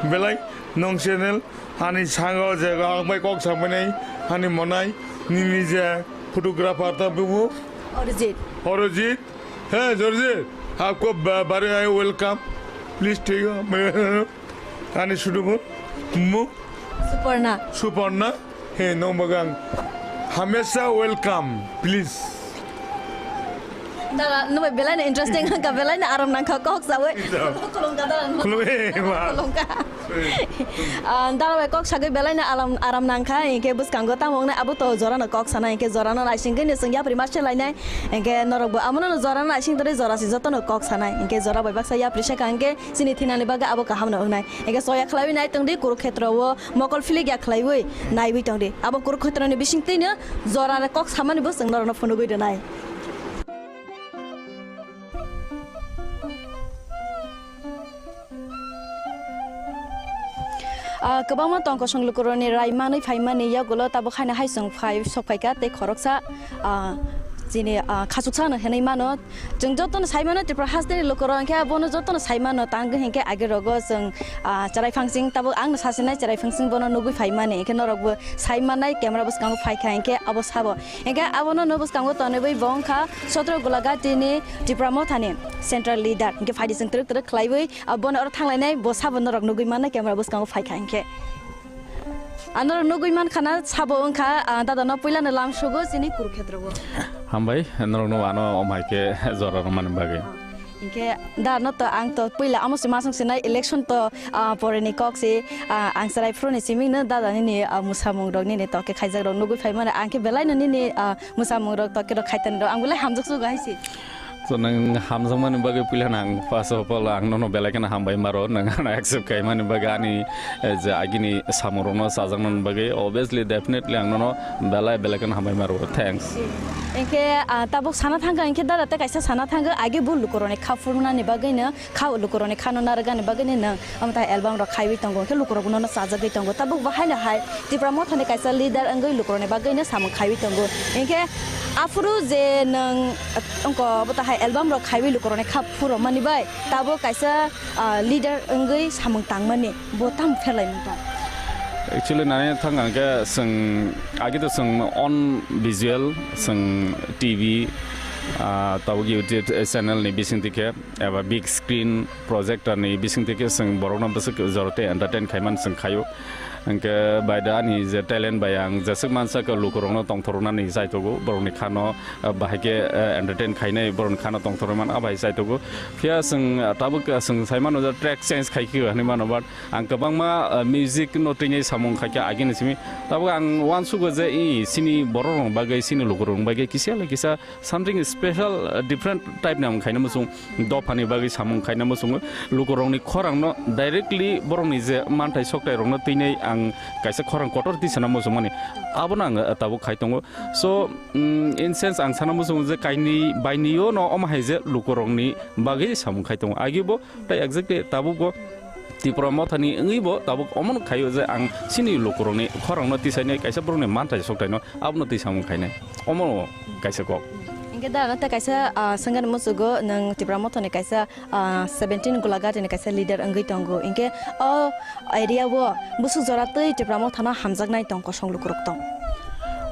belai, nong channel, ani sango je ang bai kok samani, ani monai, nini je photographer ta bubu. Orijit. Orijit, hey, Jorjit, aapko ba-, bare aaye welcome, please, thik hai, ani sudubu, mu, Suparna. Suparna, He, nong bagang. Hamesha welcome, please. Dala, no bai belai no interesting ka, belai no aram nangkha kok sawi. Ito. Khulumkha dala no. Khulum, eh, ma. Khulumkha. Eh. Ah, dala bai kok sagwi belai no aram, aram nangkha, hinkhe bwskango tamo wngnai abo to jora no kok sana, hinkhe jora no naisingwi no chwng yapri ma se lainai, hinkhe norok bo amo no jora no naising tore jora se joto no kok sanai, hinkhe jora bai baksa yapri se ka, hinkhe chini thinani bagwi abo kaham no wngnai. Hinkhe soya khlaiwi nai tongdi Kurukhetra o mokol philik ya khlaiwi naiwi tongdi. Abo Kurukhetra ni bisingtwi no jora kok samani bo chwng norok no phunugwi rwnai. Ah, kwbangma tong kosong lukurokni rai manwi phaimani yagulo tabuk haino hai chwng phai sok phaikha tei khoroksa, ah, chini, ah, khachuksa no hinwi mano. Chwng jotono sai mano, Tripura hasteni lukurok hinkhe abono jotono sai mano, tang hinkhe age rogo chwng, ah, Chwrai Phangsing, tabuk ang no sasinai Chwrai Phangsing bono nugwi phaimani, hinkhe norokbo sai mannai, camera bwskango phaikha hinkhe abo sabo. Hinkhe abono no bwskango tonwi bo wngkha Sotro Golaghatini Tipra Mothani central leader, hinkhe phaidi chwng twrwk twrwk khlaiwi, ah, bono oro thanglainai, bo sabo norok nugwi mannai, camera bwskango phaikha hinkhe. Ano nugwi mankha na sabo wngkha, ah, dada no puila no lam sugo chini Kurukhetra o. Hambai, norok no ano omhai khe jora rwmani bagwi. Hinkhe da no to ang to puila amo se masung sinai election to, ah, pore ni kok se, ah, ang chwrai phuru ni simi no dada nini, ah, musamung rok nini to khe khaijak rok nugwi phai mano ang khe belai no nini, ah, musamung rok to khe rok khaitani rok ang belai hamjak sugo hai se. So, nwng hamjakmani bagwi puila nang, first of all, ang nono belai kheno hambai maro, nwng ano accept khaimani bagwi ani, eh, je agini samungrokno chajaknani bagwi, obviously, definitely, ang nono belai, belai kheno hambai maro. Thanks. Hinkhe, ah, tabuk sana thangkha, hinkhe dada tei kaisa sana thangkha, age bo lukurokni kha phunuknani bagwino, kha lukurokni khano narwknani bagwino nwng, omo ta album rok khaiwi tongo, hinkhe lukurok nono chajagwi tongo. Tabuk bo haino hai Tipra Mothani kaisa leader wngwi lukurokni bagwino samung khaiwi tongo. Hinkhe aphuru je nwng, wngkha obo ta hai album rok khaiwi lukurokni kha phurokmani bai, tabuk kaisa, ah, leader wngwi samung tangmani, bo tamo pherlaimung tong? Actually, nani thang ang khe chwng, agi to chwng on visual, chwng T V, ah, tabuk YouTube channel ni bisingtwi khe, eba big screen projector ni bisingtwi khe chwng borokno bwswk jora tei entertain khaimani chwng khaio. Hinkhe bai da ani je talent bai ang jeswk mansa khe lukurokno tongthornani chaitogo, borokni khano, ah, bahai khe, eh, entertain khainai, borokni khano tongthorwi man, ah, bai chaitogo. Phiya chwng, ah, tabuk, ah, chwng sai mano je track change khai khe hinwi mano, but ang kwbangma, ah, music no twi samung khai khe agini simi. Tabuk ang uansugo je, i, chini borok rok bagwi, chini lukurok bagwi kisa le kisa something special, uh, different type ni ang khaina muchung, dophani bagwi samung khaina muchungo, lukurokni khorangno directly borokni je manthai sokthai rokno twinai ang kaisa khorang kotor tisana muchungmani, abono ang, uh, tabuk khai tongo. So, um, in sense ang sana muchungo je kainwi bainwino omo hai je lukurokni bagwi samung khai tongo. Agibo tei exactly tabukbo Tipra Mothani wngwibo tabuk omono khaio je ang chini lukurokni khorangno tisainai kaisa borokni manthai sokthai no abono twi samung khainai. Omo kaisa kok. Hinkhe da, ano tei kaisa, ah, swngani muchugo, nwng Tipra Mothani kaisa, ah, seventeen Golaghatini kaisa leader wngwi tongo. Hinkhe o area o busuk jora twi Tipra Mothano hamjaknai tong kosong lukurok tong?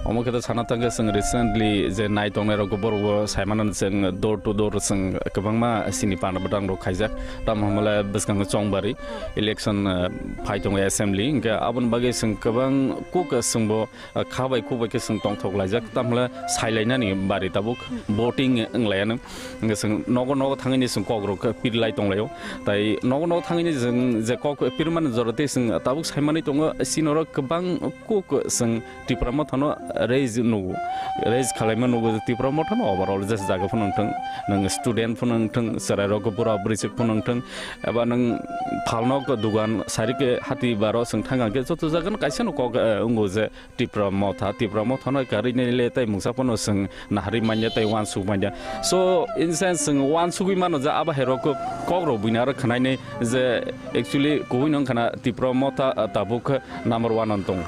Omo khe to sana thangkhe chwng recently je nai tongnai rok borok bo sai mano chwng door to door chwng kwbangma sini panda bwtang rok khaijak. Tamo hwnba le bwskango chongbari election, ah, phai tongo assembly, hwnkhe aboni bagwi chwng kwbang kuk chwngbo, ah, kha bai kuk bai khe chwng tongthok laijak. Tamo hwnba le sai lainani bari tabuk voting wng laiya nw. Hwnkhe chwng nogo nogo thangwi ni chwng kok rok pir lai tong laio. Tai nogo nogo thangwi ni chwng je kok pir mani jora tei chwng tabuk sai manwi tongo, chini oro kwbang kuk chwng Tipra Motha no raise nugo, raise khalaima nugo Tipra Motha no overall jesa jaga phano wngthang, nwng student phano wngthang, chwrai rok bura bwrwi chwk phano wngthang, eba nwng phalnok dugan sari khe hati baro chwng thang khe joto jaga no kaisa no kok, eh, wngo je Tipra Motha, Tipra Motha no karwi nai le tai mungsa phano chwng naharwi manya tai uansuk manya. So, in sense chwng uansugwi mano je abo hai rok kok rok buino aro khwnainai je actually kubui no wngkha na Tipra Motha, ah, tabuk number one on tong.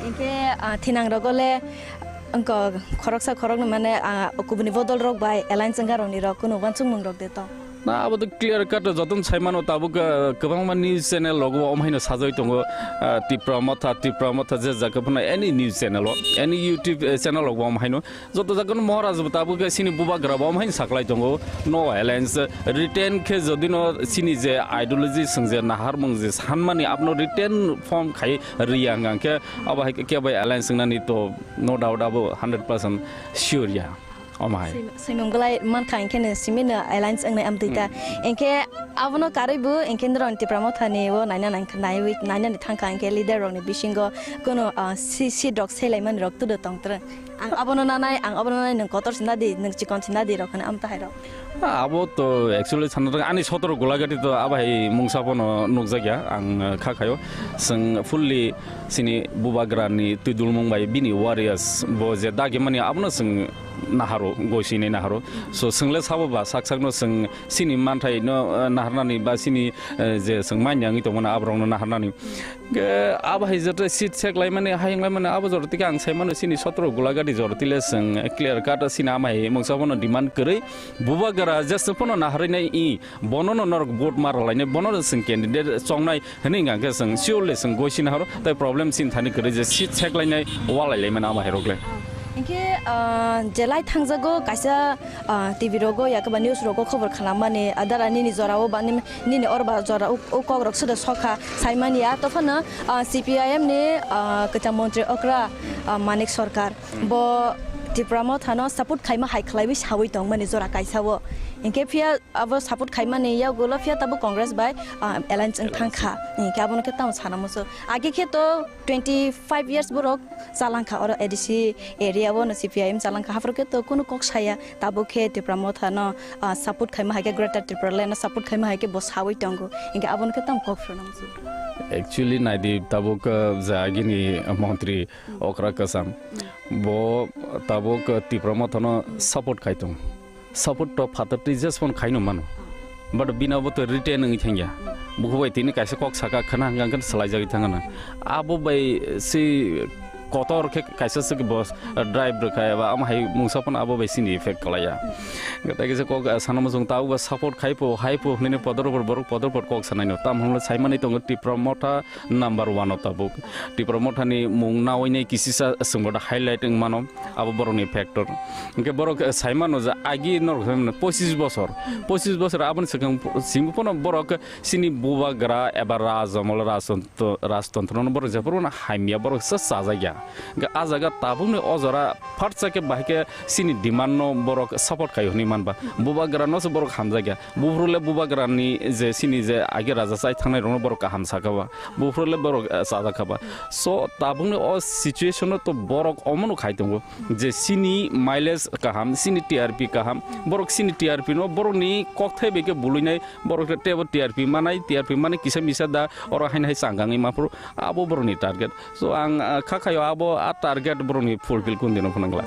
Hinkhe, ah, thinang rogo le wngkha khoroksa khoroknwi mane, ah, kubuni bodol rok bai alliance wngkha rokni rok kunu uansukmung rok de tong. Na, abo to clear cut jotono sai mano tabuk, ah, kwbangma news channel rogo omo haino sajagwi tongo, ah, Tipra Motha, Tipra Motha je jaga phano any news channel o, any YouTube, eh, channel rogo omo haino. Joto jaga no Maharaj bo tabuk khe chini bubagra bo omo hai saklai tongo. No alliance written khe jodi no chini je ideology chwng je naharmung je sanmani abono written form khai riya hwnkha khe abo hai khe bai alliance wngnani to no doubt abo hundred percent sure ya. Omo hai. Swimung belai mankha hinkhe no simi no alliance wngnai amtwi ta. Hmm. Hinkhe abono karwi bo hinkhe norok Tipra Motha ni o naina nangkha naiwi nainani thangkha hinkhe leader rok ni bisingo kono, ah, si-, seat rok selaimani rok tudo tongtrwng. Ang abono nanai, ang abono nanai, nwng kotor sinadi, nwng chikon sinadi rok hwnwi amtwi hai rok. Ah, abo to actually sana thang ani sotoro Golagati to abo hai mungsa phano nukjakya ang, eh, kha khayo. Chwng fully chini bubagrani twidulmung bai bini warriors bo je dagimani abono chwng naharo, goisini naharo. So chwng le sabo ba sak sakno chwng chini manthai no, eh, naharnani ba chini, eh, je chwng manya wngwi tongmani aborokno naharnani. Ge, abo hai jora seat sek laimani, hayung laimani, abo jora tike ang sai mano chini sotoro Golagati jora tile chwng clear cut chini ama hai mungsa bono demand kwrwi. Bubagra jesa phano naharwi nai i, bono no norok vote ma rwlainai, bono no chwng candidate chongnai hwnwi hwnkha khe chwng surely chwng goisini haro, tai problem chini thani kwrwi je seat sek lainai, walai laimani ama hai rok le. Hinkhe, ah, je lai thangjago kaisa, ah, T V rogo, yakhe ba news rogo khobor khnamani, adara nini jorao ba nini, nini oro ba jora o, o kok rok suda sokha saimani ya. Tophano, ah, C P I M ni, ah, kwcham montri okra, ah, Manik Sarkar. Hmm. Bo Tipra Motha no support khaima hai khlaiwi sawi tongmani jora kaisa o. Hinkhe phiya abo support khaimani yagulo phiya tabuk Congress bai, ah, alliance wng thangkha. Hinkhe abono khe tamo sana muchung. Age khe to twenty five years borok chalangkha oro A D C area o no C P I M chalangkha. Haphuru khe to kunu kok saya. Tabuk khe Tipra Motha no, ah, support khaima hai khe Greater Tipraland no support khaima hai khe bo sawi tongo. Hinkhe abono khe tamo kok phano muchung. Actually, naidi tabuk, ah, je agini montri okra kwcham. Hmm. Bo tabuk, ah, Tipra Motha no support khai tong. Support to phatar twi jesphano khaino mano. But bini abo to written wngwi thangya. Bukhuk bai tini kaisa kok saka khna hwnkha hwnkhe swlaijagwi thangano. Abo bai si kotor khe kaisa se bo drive rwkha eba ama hai mungsa phano abo bai sini effect kwlaiya. Hwnkhe tai kaisa kok sana muchung tabuk ba support khai pho, hai pho hwnwi podor por borok podor por kok sanaino. Tam hwnle saimani tongo Tipra Motha number one o tabuk. Tipra Motha ni mung nawi nai kisisa swngbo da highlight wng mano. Abo borokni factor. Hwnkhe borok, eh, sai mano je agi norok sai mano pochis bosor. Pochis bosor aboni swkang simi phano borok chini bubagra eba rajamol rajtantro, rajtantrono borok jephuru no hamya borok se chajakya. Hwnkhe ah jaga tabukni o jora phatsa khe bahai khe chini demand no borok support khai hwnwi manba. Bubagra no se borok hamjakya. Buphuru le bubagrani je chini je age raja chai thangnai rokno borok kaham sakha ba. Buphuru le borok, eh, chajak kha ba. So, tabukni o situation o to borok omono khai tongo je chini mileage kaham, chini T R P kaham, borok chini T R P no borokni kokthai bai khe buluinai, borok tebo T R P manai, T R P manai kisa misa da oro haino hai changangwi maphuru, abo borokni target. So, ang, ah, kha khaio abo a target borokni fulfill kun dino phunang glak.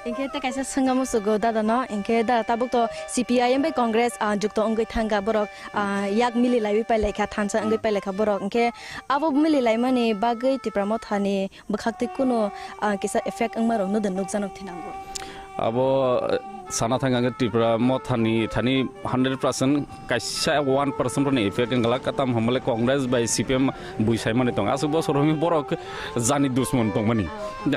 Hinkhe tei kaisa swngna muchungo dada no, hinkhe dada tabuk to C P I M bai Congress, ah, jukto wngwi thangkha borok, ah, yak mili laiwi pailaikha, thansa wngwi pailaikha borok. Hinkhe abo mili laimani bagwi Tipra Mothani bwkhaktwi kunu, ah, kisa effect wngma rok nukjaknai thinango. Abo, eh, Sana thang ang Tripura mothani thani hundred percent kaisa one percent ni effect wng glak, katam hamle Congress bai C P M bui sai mani tong. Aswk bosor hwnwi borok jani dusmon tongmani.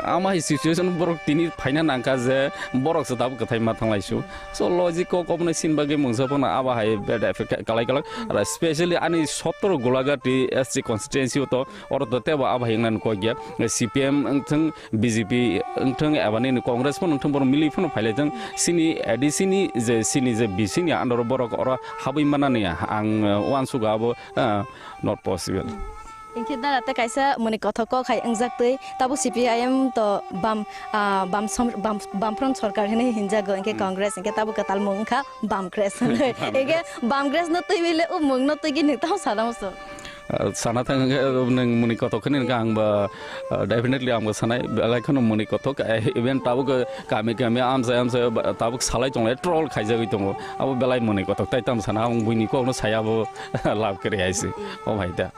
Ama hai situation borok tini phaina nangkha je borok se tabuk kwthai ma thanglai su. So logic kok oboni sin bagwi mungsa phano abo hai bad effect kalai kalak. Ar especially ani sotoro Golagati S C constituency o to oro to tebo abo hai wngna kok ya. C P M wngthang, B J P wngthang, eba nini Congress phano wngthang, borok mili phano phailai thang. Sini A D C ni je, sini je B C ni under o borok oro habwi manani ang, uh, uansukgo abo, uh, not possible. Hinkhe dara tei kaisa mwnwi kothok kok hai wngjak twi, tabuk C P I M to bam, ah, bam som-, bam, bamfront sorkar hinwi hinjago, hinkhe Hmm. Congress, hinkhe tabuk kwtal mung wngkha Bamgress hinwi. Bamgress. Hinkhe Bamgress no twiwi le o mung no twigwi nwng tamo sana muchung? Ah, sana thang hinkhe nwng mwnwi kothok hinwi hinkhe ang ba, ah, definitely ang ba sanai, belai kheno mwnwi kothok, eh, even tabuk kami kami amchai amchai ba, tabuk salai tonglai troll khaijagwi tongo. Abo belai mwnwi kothok, tai tamo sana ang buini kokno saya abo lab kwrwi hai se. O bhai da.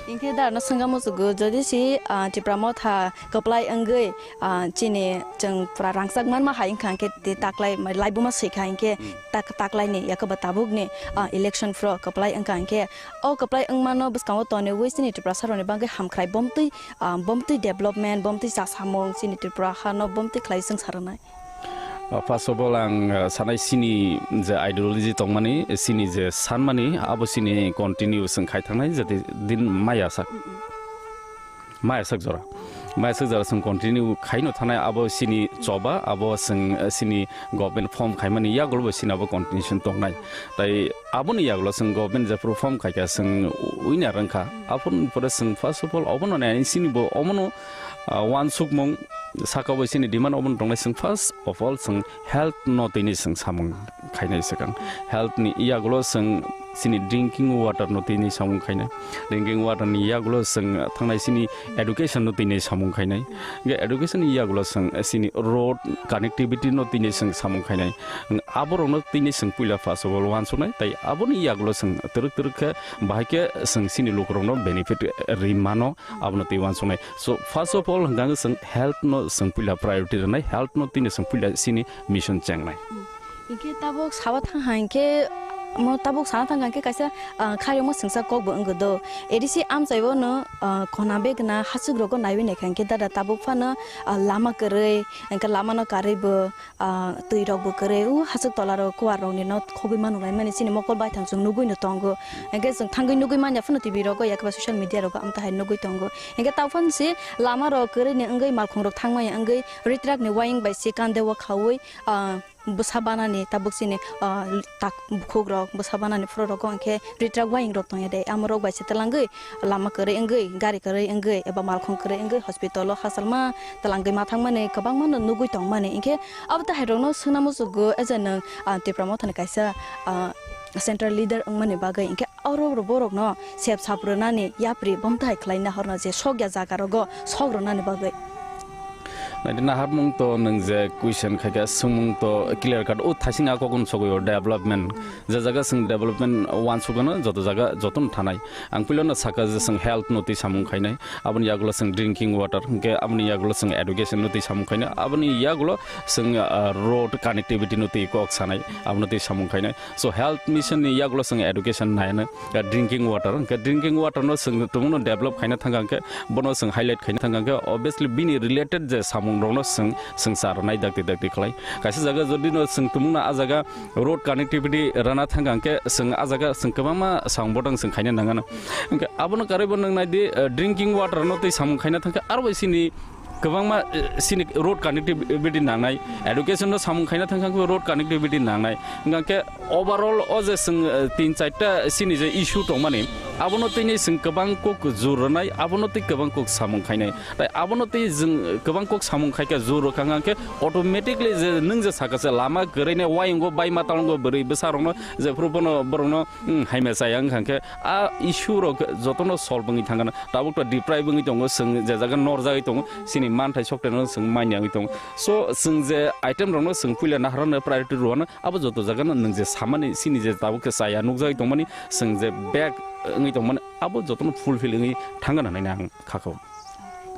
Hinkhe da no swngna muchungo, jodi si, ah, Tipra Motha kwplai wngwi, ah, chini chwng pura rangchak manma hai wngkha, hinkhe tei taklai, mai laibuma swikha, hinkhe Hmm. tak-, taklaini yakoba tabukni, ah, election phro kwplai wngkha, hinkhe o kwplai wngmano bwskango tonwi chini Tiprasa rokni bagwi hamkrai bomtwi, ah, bomtwi development, bomtwi chasamung chini Tripura hano bomtwi khlai chwng sa rwnai. Uh, first of all, ang, uh, sanai sini je ideology tongmani, sini je sanmani, abo sini continue chwng khai thangnai, jati din maya sak. Mm-mm. Maya sak jora. Maya sak jora chwng continue khaino thangnai, abo sini choba, abo chwng, uh, sini government form khaimani yagulo bo sini abo continuation tongnai. Tai aboni yagulo chwng government jephuru form khaikha chwng winner wngkha. Aphuru pore chwng first of all obono nai sini bo omono, uh, uansukmung saka bo sini demand obono tongnai chwng first of all chwng health no tini chwng samung khainai swkang. Health ni yagulo chwng chini drinking water no tini samung khainai. Drinking water ni yagulo chwng thangnai chini education no tini samung khainai. Ge education ni yagulo chwng chini road connectivity no tini chwng samung khainai. Aborok no tini chwng puila first of all uansuknai. Tai aboni yagulo chwng twrwk twrwk khe bahai khe chwng chini lukurok no benefit ri mano. Abono tei uansuknai. So, first of all, hwnkha khe chwng health no chwng puila priority rwnai, health no tini chwng puila chini mission chengnai. Hinkhe tabuk sawa thang hai hinkhe, mo tabuk sana thang hai hinkhe kaisa, ah, khairokma swngsa kok bo wngwi do. A D C amchai o no, ah, khona begna hachwk rogo naiwi naikha hinkhe dada tabuk phano, ah, lama kwrwi, hinkhe lama no karwi bo, ah, twi rok bo kwrwi, o hachwk tola rok kuwar rok ni no khogwi manu lai mani chini mokol baithang chwng nugwi no tongo. Hinkhe chwng thangwi nugwi manya phano T V rogo, yakhe ba social media rogo amtahai nugwi tongo. Hinkhe tao phano se lama rok kwrwi ni wngwi malkhung rok thangmaya wngwi ritrak ni wayang bai se kande o khaui, ah, bwsa banani tabuk chini, ah, tak bukhuk rok bwsa banani phuru rogo hinkhe ritrak wayang rok tongya de, amo rok bai se twlangwi lama kwrwi wngwi, gari kwrwi wngwi, eba malkhung kwrwi wngwi hospital o hachal ma twlangwi ma thangmani kwbangma no nugwi tongmani. Hinkhe abo tei hai rokno swngna muchungo, e je nwng, ah, Tipra Mothani kaisa, ah, central leader wngmani bagwi, hinkhe oro borokno sep sap rwnani yapri bomthai khlaina horno je sokya jaga rogo sok rwnani bagwi. Naidi naharmung to nwng je question khaikha, swngmung to clear cut o thasing a kokon sogwi o development. Je jaga chwng development uansukgano joto jaga jotono thanai. Ang puilano saka je chwng health no twi samung khainai, aboni yagulo chwng drinking water, hinkhe aboni yagulo chwng education no twi samung khainai, aboni yagulo chwng, ah, road connectivity no twi kok sanai, abono twi samung khainai. So health mission ni yagulo chwng education nainai, ah, drinking water, hinkhe drinking water no chwng tongmungno develop khaina thangkha hinkhe, bono chwng highlight khaina thangkha hinkhe, obviously bini related je samung rokno chwng, chwng cha rwnai dakti dakti khlai. Kaisa jaga jodi no chwng tongmungno a jaga road connectivity rana thangkha hinkhe chwng a jaga chwng kwbangma samung bodang chwng khaina nangano. Hinkhe abono karwi bo nwng naidi, eh, drinking water no twi samung khaina thangkhe aro bai sini kwbangma, eh, sini road connectivity nangnai, education no samung khaina thangkha hinkhe road connectivity nangnai. Hinkhe overall o je chwng, eh, tin charta sini je issue tongmani, abono tini chwng kwbang kok jur rwnai, abono tei kwbang kok samung khainai. Tai abono tei chwng kwbang kok samung khaikha juro kha hwnkhe automatically je nwng je sakha se lama kwrwini wayungo bai matalwngo bwrwi bwsarokno jephuru bono borokno, hmm, haima chaya wngkha hwnkhe a issue rok jotono solve wngwi thangkha. Tabuk to deprive wngwi tongo, chwng je jaga norjagwi tongo, chini manthai sokthai no chwng manya wngwi tongo. So chwng je item rokno chwng puila naharano priority rwano, abo joto jagano nwng je samani chini je tabuk khe chaya nukjagwi tongmani, chwng je bag wngwi tongmani, abo jotono fulfill wngwi thangkha hwnwi ang kha kho.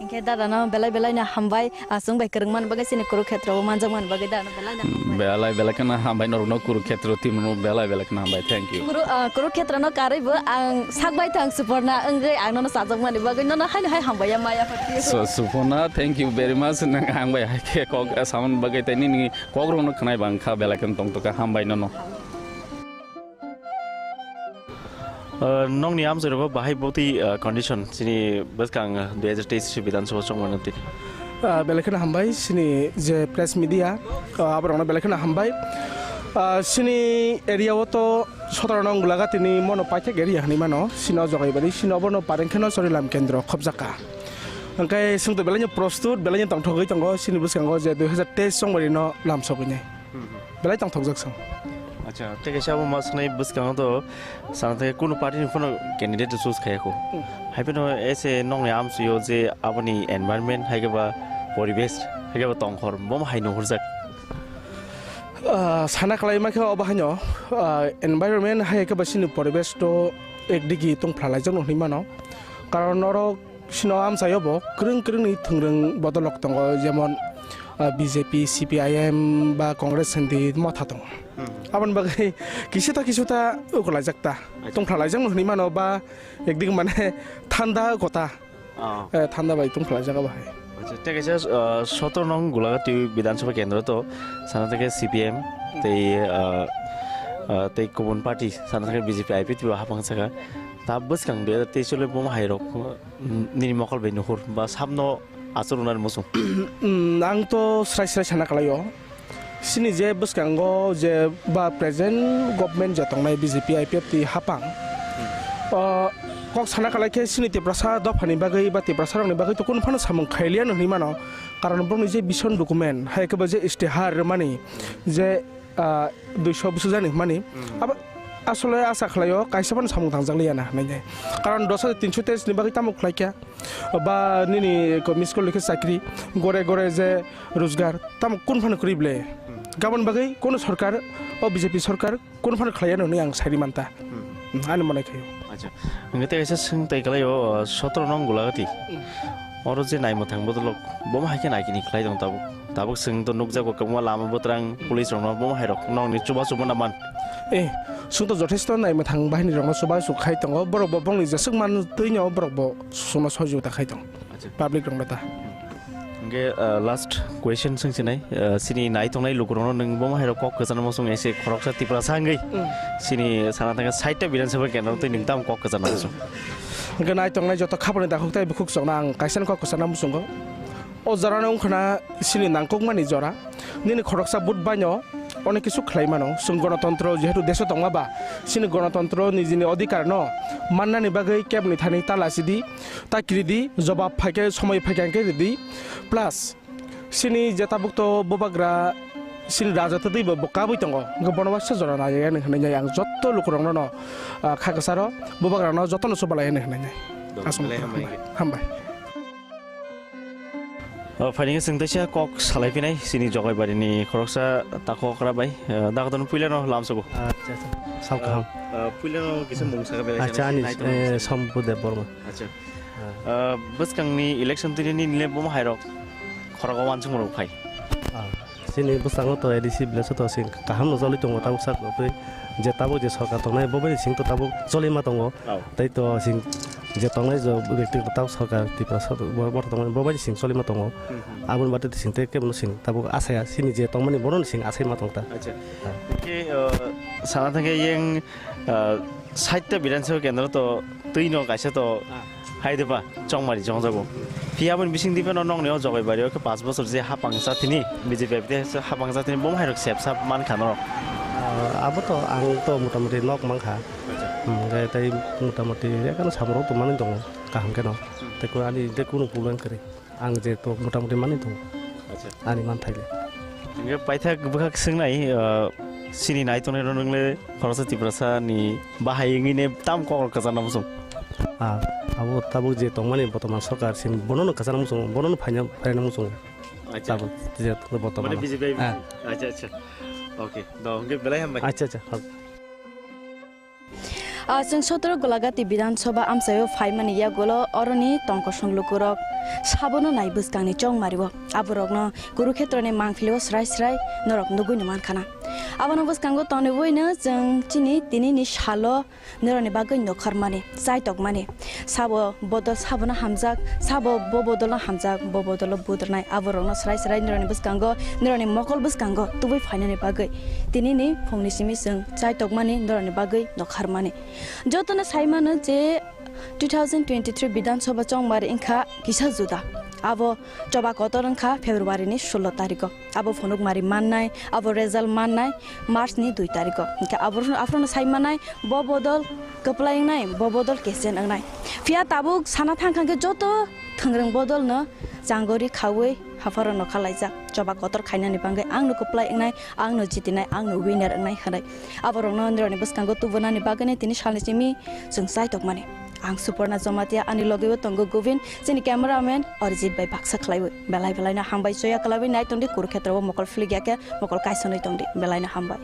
Hinkhe dada no belai belai no hambai, ah, chwng bai kwrwng man bagwi chini Kurukshetra o manjak man bagwi dada no belai no hambai. Belai belai kheno hambai norokno Kurukshetra team no belai belai kheno hambai. Thank you. Kuru-, ah, Kurukshetra no karwi bo ang sak bai thang Suporna wngwi ang nono chajak mani bagwi nono haino hai hambai ya maya phatio. So, Suporna, thank you very much. Nang ang bai hai khe kok samani bagwi tei nini kok rokno khwnai bang kha belai kheno tong tokha hambai nono. Uh, nokni amchairokbo bahai botwi, uh, condition chini bwskang dui hajar teis Bidhan Sabha chongmani twi. Uh, belai kheno hambai chini je press media, uh, aborokno belai kheno hambai. Uh, chini area o to sotoro nong Gulagatini mono paithak area hinwi mano, chini o Jogaibari, chini obono pareng kheno Chorilam kendro khobjakha. Hwnkhe chwngto belai no prostut, belai no tongthogwi tongo chini bwskango je dui hajar teis chongmani no lam sogwi nai. Hmm, hmm. Belai tongthokjak chwng. Acha, tei kaisa abo ma swngnai bwskango to sana thangkhe kunu party ni phano candidate choose khaiya kho. Hmm. Hai phano ese nokni amchio je aboni environment hai khe ba poribesh hai khe ba tongkhor bo hai nuhurjak. Ah, sana kwlai ma khe obo haino, ah, environment hai khe ba chini poribesh to ekdigi tongphla laijak no hinwi mano. Karon norok Sino amchaio bo kwrwng kwrwngni thwngrwng bodolok tongo, jemon, ah, B J P, C P I M ba Congress hindi motha tongo. Hmm. Aboni bagwi kisita kisita ukulaijak ta. Acha. Tongphlalaijak no hinwi mano ba ekdin mane thanda kota. Ah. Eh, thanda bai tongphlalaijak abo hai. Acha, tei kaisa, ah, sotoro nong Gulagati Bidhan Sabha Kendro to sana thangkhe C P M tei, ah, ah, tei kubun party sana thangkhe B J P I P tei bo hapang saka. Ta bwskang dui hajar teis o le bo hai rok. Nini mokol bai nuhur ba samno achuk rwnani muchung? Mm, ang to srai srai sana kwlaio. Chini je bwskango je ba present government je tongnai B J P I P F T hapang, o kok sana kwlai khe chini Tiprasa dophani bagwi ba Tiprasa rokni bagwi to kunu phano samung khailiya hinwi mano. Karon bongni je vision document hai khe bo je istihar rwmani je ah, duiso bwswk jani hwnmani. Hmm. Abo asole asa khlaio, kaisa phano samung tangjak liya na hwnwi nai. Karon dos hajar tinso teis ni bagwi tamo khlai kha? Ba nini ko miss call likhe chakri, gore gore je rojgar, tamo kun phano kwrwi ble? Hmm. Gabon bagwi kono sorkar, o B J P sorkar, kun phano khlaiya hwnwi ang sairi manta. Hmm. Hmm, ani mone khaio. Acha. Hwnkhe tei kaisa swng tei kwlaio, o, sotoro nong Gulagati. Hmm. Oro je naimwthang bodolok, bomo hai khe naikini khlai tong tabuk. Tabuk chwng to nukjago kwbangma lama bwtwrang police rokno bomo hai rok nokni chubachu mano man. Eh, chwng to jothesto naimwthang bahini rokno chubachu khai tongo, borok bo bongni jeswk man twino borok bo chwngno sohojogita khai tongo. Acha. Public rokno ta. Hwnkhe, uh, last question swngsinai, uh, chini nai tongnai lukurokno nwng bomo hai rok kok kwchangma swng ese khoroksa Tiprasa wngwi. Mm. Chini sana thangkhe site ta Bidhan Sabha kendro twi nwng tamo kok kwchangma swng. Hwnkhe nai tongnai joto khapani dakhuk tei bukhuk chokno ang kaisa kok kwchangma swngkho. O jorano wngkha na chini nangkukmani jora. Nini khoroksa vote baino onek kisu khlai mano. Chwng gonotontro jehetu deso tongma ba, chini gonotontro nijini odhikar no mannani bagwi kebni thani ta lachidi, ta kiridi, jobab phaikhe somoi phaikhe hwnkhe ridi. Plus, chini je tabuk to bubagra, chini raja twi bo kabui tongo. Hwnkhe bono waisa jora nai ya hinwi ang jotto lukurokno no, ah, kha kwcharo bubagrano jotono chubalai hinwi hwnwi nai. Dong, aswk belai hambai. Hambai. O, phaini khe chwng teisa kok salai phinai chini Jogaibari ni khoroksa takhokra bai, eh, dagodon puila no lamsogo. Acha, acha. Sal kaham. Eh, eh, puila no kisa mung saka belai. Acha, sanai, ani, nai tongo eh, Sambu Debbarma. Acha. Ah. Eh, bwskang ni election tini ni nile bomo hai rok khorogo wansung rok phai. Ah. Chini bwskango to A D C village o to sing kaham no choli tongo tabuk sak twi je tabuk je sorkar tongnai bo bai sing to tabuk choli ma tongo. Oh. Tei to sing je tongnai je bekti tabuk sorkar Tripura sorkar bo, bo tongnai bo bai sing choli ma tongo. Hmm, hmm. Aboni bade sing tei kebo no sing tabuk asaya chini je tongmani bono no sing asai ma tong ta. Acha. Ah. Ke, uh, sana thangkhe yang, uh, site ta Bidhan Sabha kendro to twi no kaisa to. Ah. Hai de ba, chongmari chongjago. Phiya boni bising di phano nokni o Jogaibari o khe panch bochor je hapang chathini, B J P te hapang chathini, bomo hai rok sep sap man kha norok. Ah, abo to ang to motamoti nok mang kha. Acha. Hmm, hwnkhe tei motamoti ekano samung rok tongmani tongo, kaham khe no. Hmm. Tei kunu ani tei kunu problem kwrwi. Ang je to motamoti mani tongo. Acha. Ani man thai le. Hwnkhe paithak bwkhak swngnai, ah, chini nai tongnai rok nwngle khoroksa Tiprasa ni bahai wngwi ne tam kok rok kwchangna muchung. Ah, abo tabuk je tongmani botoman sorkar sini bono no kwchangna muchungo, bono no phaina, phaina muchungo. Acha. Tabuk je botoman. Mane B J P. Ah. Acha, acha. Okay. Do, hwnkhe belai hambai. Acha, acha. Ah, chwng sotoro Golagati Bidhan Sabha amchaio phaimani yagulo oroni tongkosong lukurok. Sabono nai bwskangni chongmario, aborokno Kurukshetroni mangpilio srai srai norok nugwino mankhana. Abono bwskango tonwiboino chwng chini tinini salo norokni bagwi nokharmani, chaitokmani. Sabo bodol sabono hamjak, sabo bo bodolno hamjak, bo bodolo budrwnai, aborokno srai srai norokni bwskango, norokni mokol bwskango tubui phainani bagwi tinini phungni simi chwng chaitokmani, norokni bagwi nokharmani. Jotono saimano je two thousand twenty-three Bidhan Sabha chongmari wngkha kisa juda. Abo choba kotor wngkha February ni sullo tariko. Abo phunukmari mannai, abo result mannai March ni dui tariko. Hingkhe abo, aphuru no sai mannai bo bodol kwplai wngnai, bo bodol kechen wngnai. Phiya tabuk sana thangkha khe joto thwngrwng bodol no changori khaui hapharo nokha laijak. Choba kotor khainani bagwi ang no kwplai wngnai, ang no jitinai, ang no winner wngnai hwnwi. Aborokno nirokni bwskango tubunani bagwino tini salni simi chwng chaitokmani. Ang Suporna Jamatia, ani logeo tongo Govind, chini cameraman Arijit bai baksa khlaiwi. Belai belaino hambai, choya kwlaiwi nai tongdi, Kurukshetrao mokol philik ya khe mokol kaisonwi tongdi. Belaino hambai.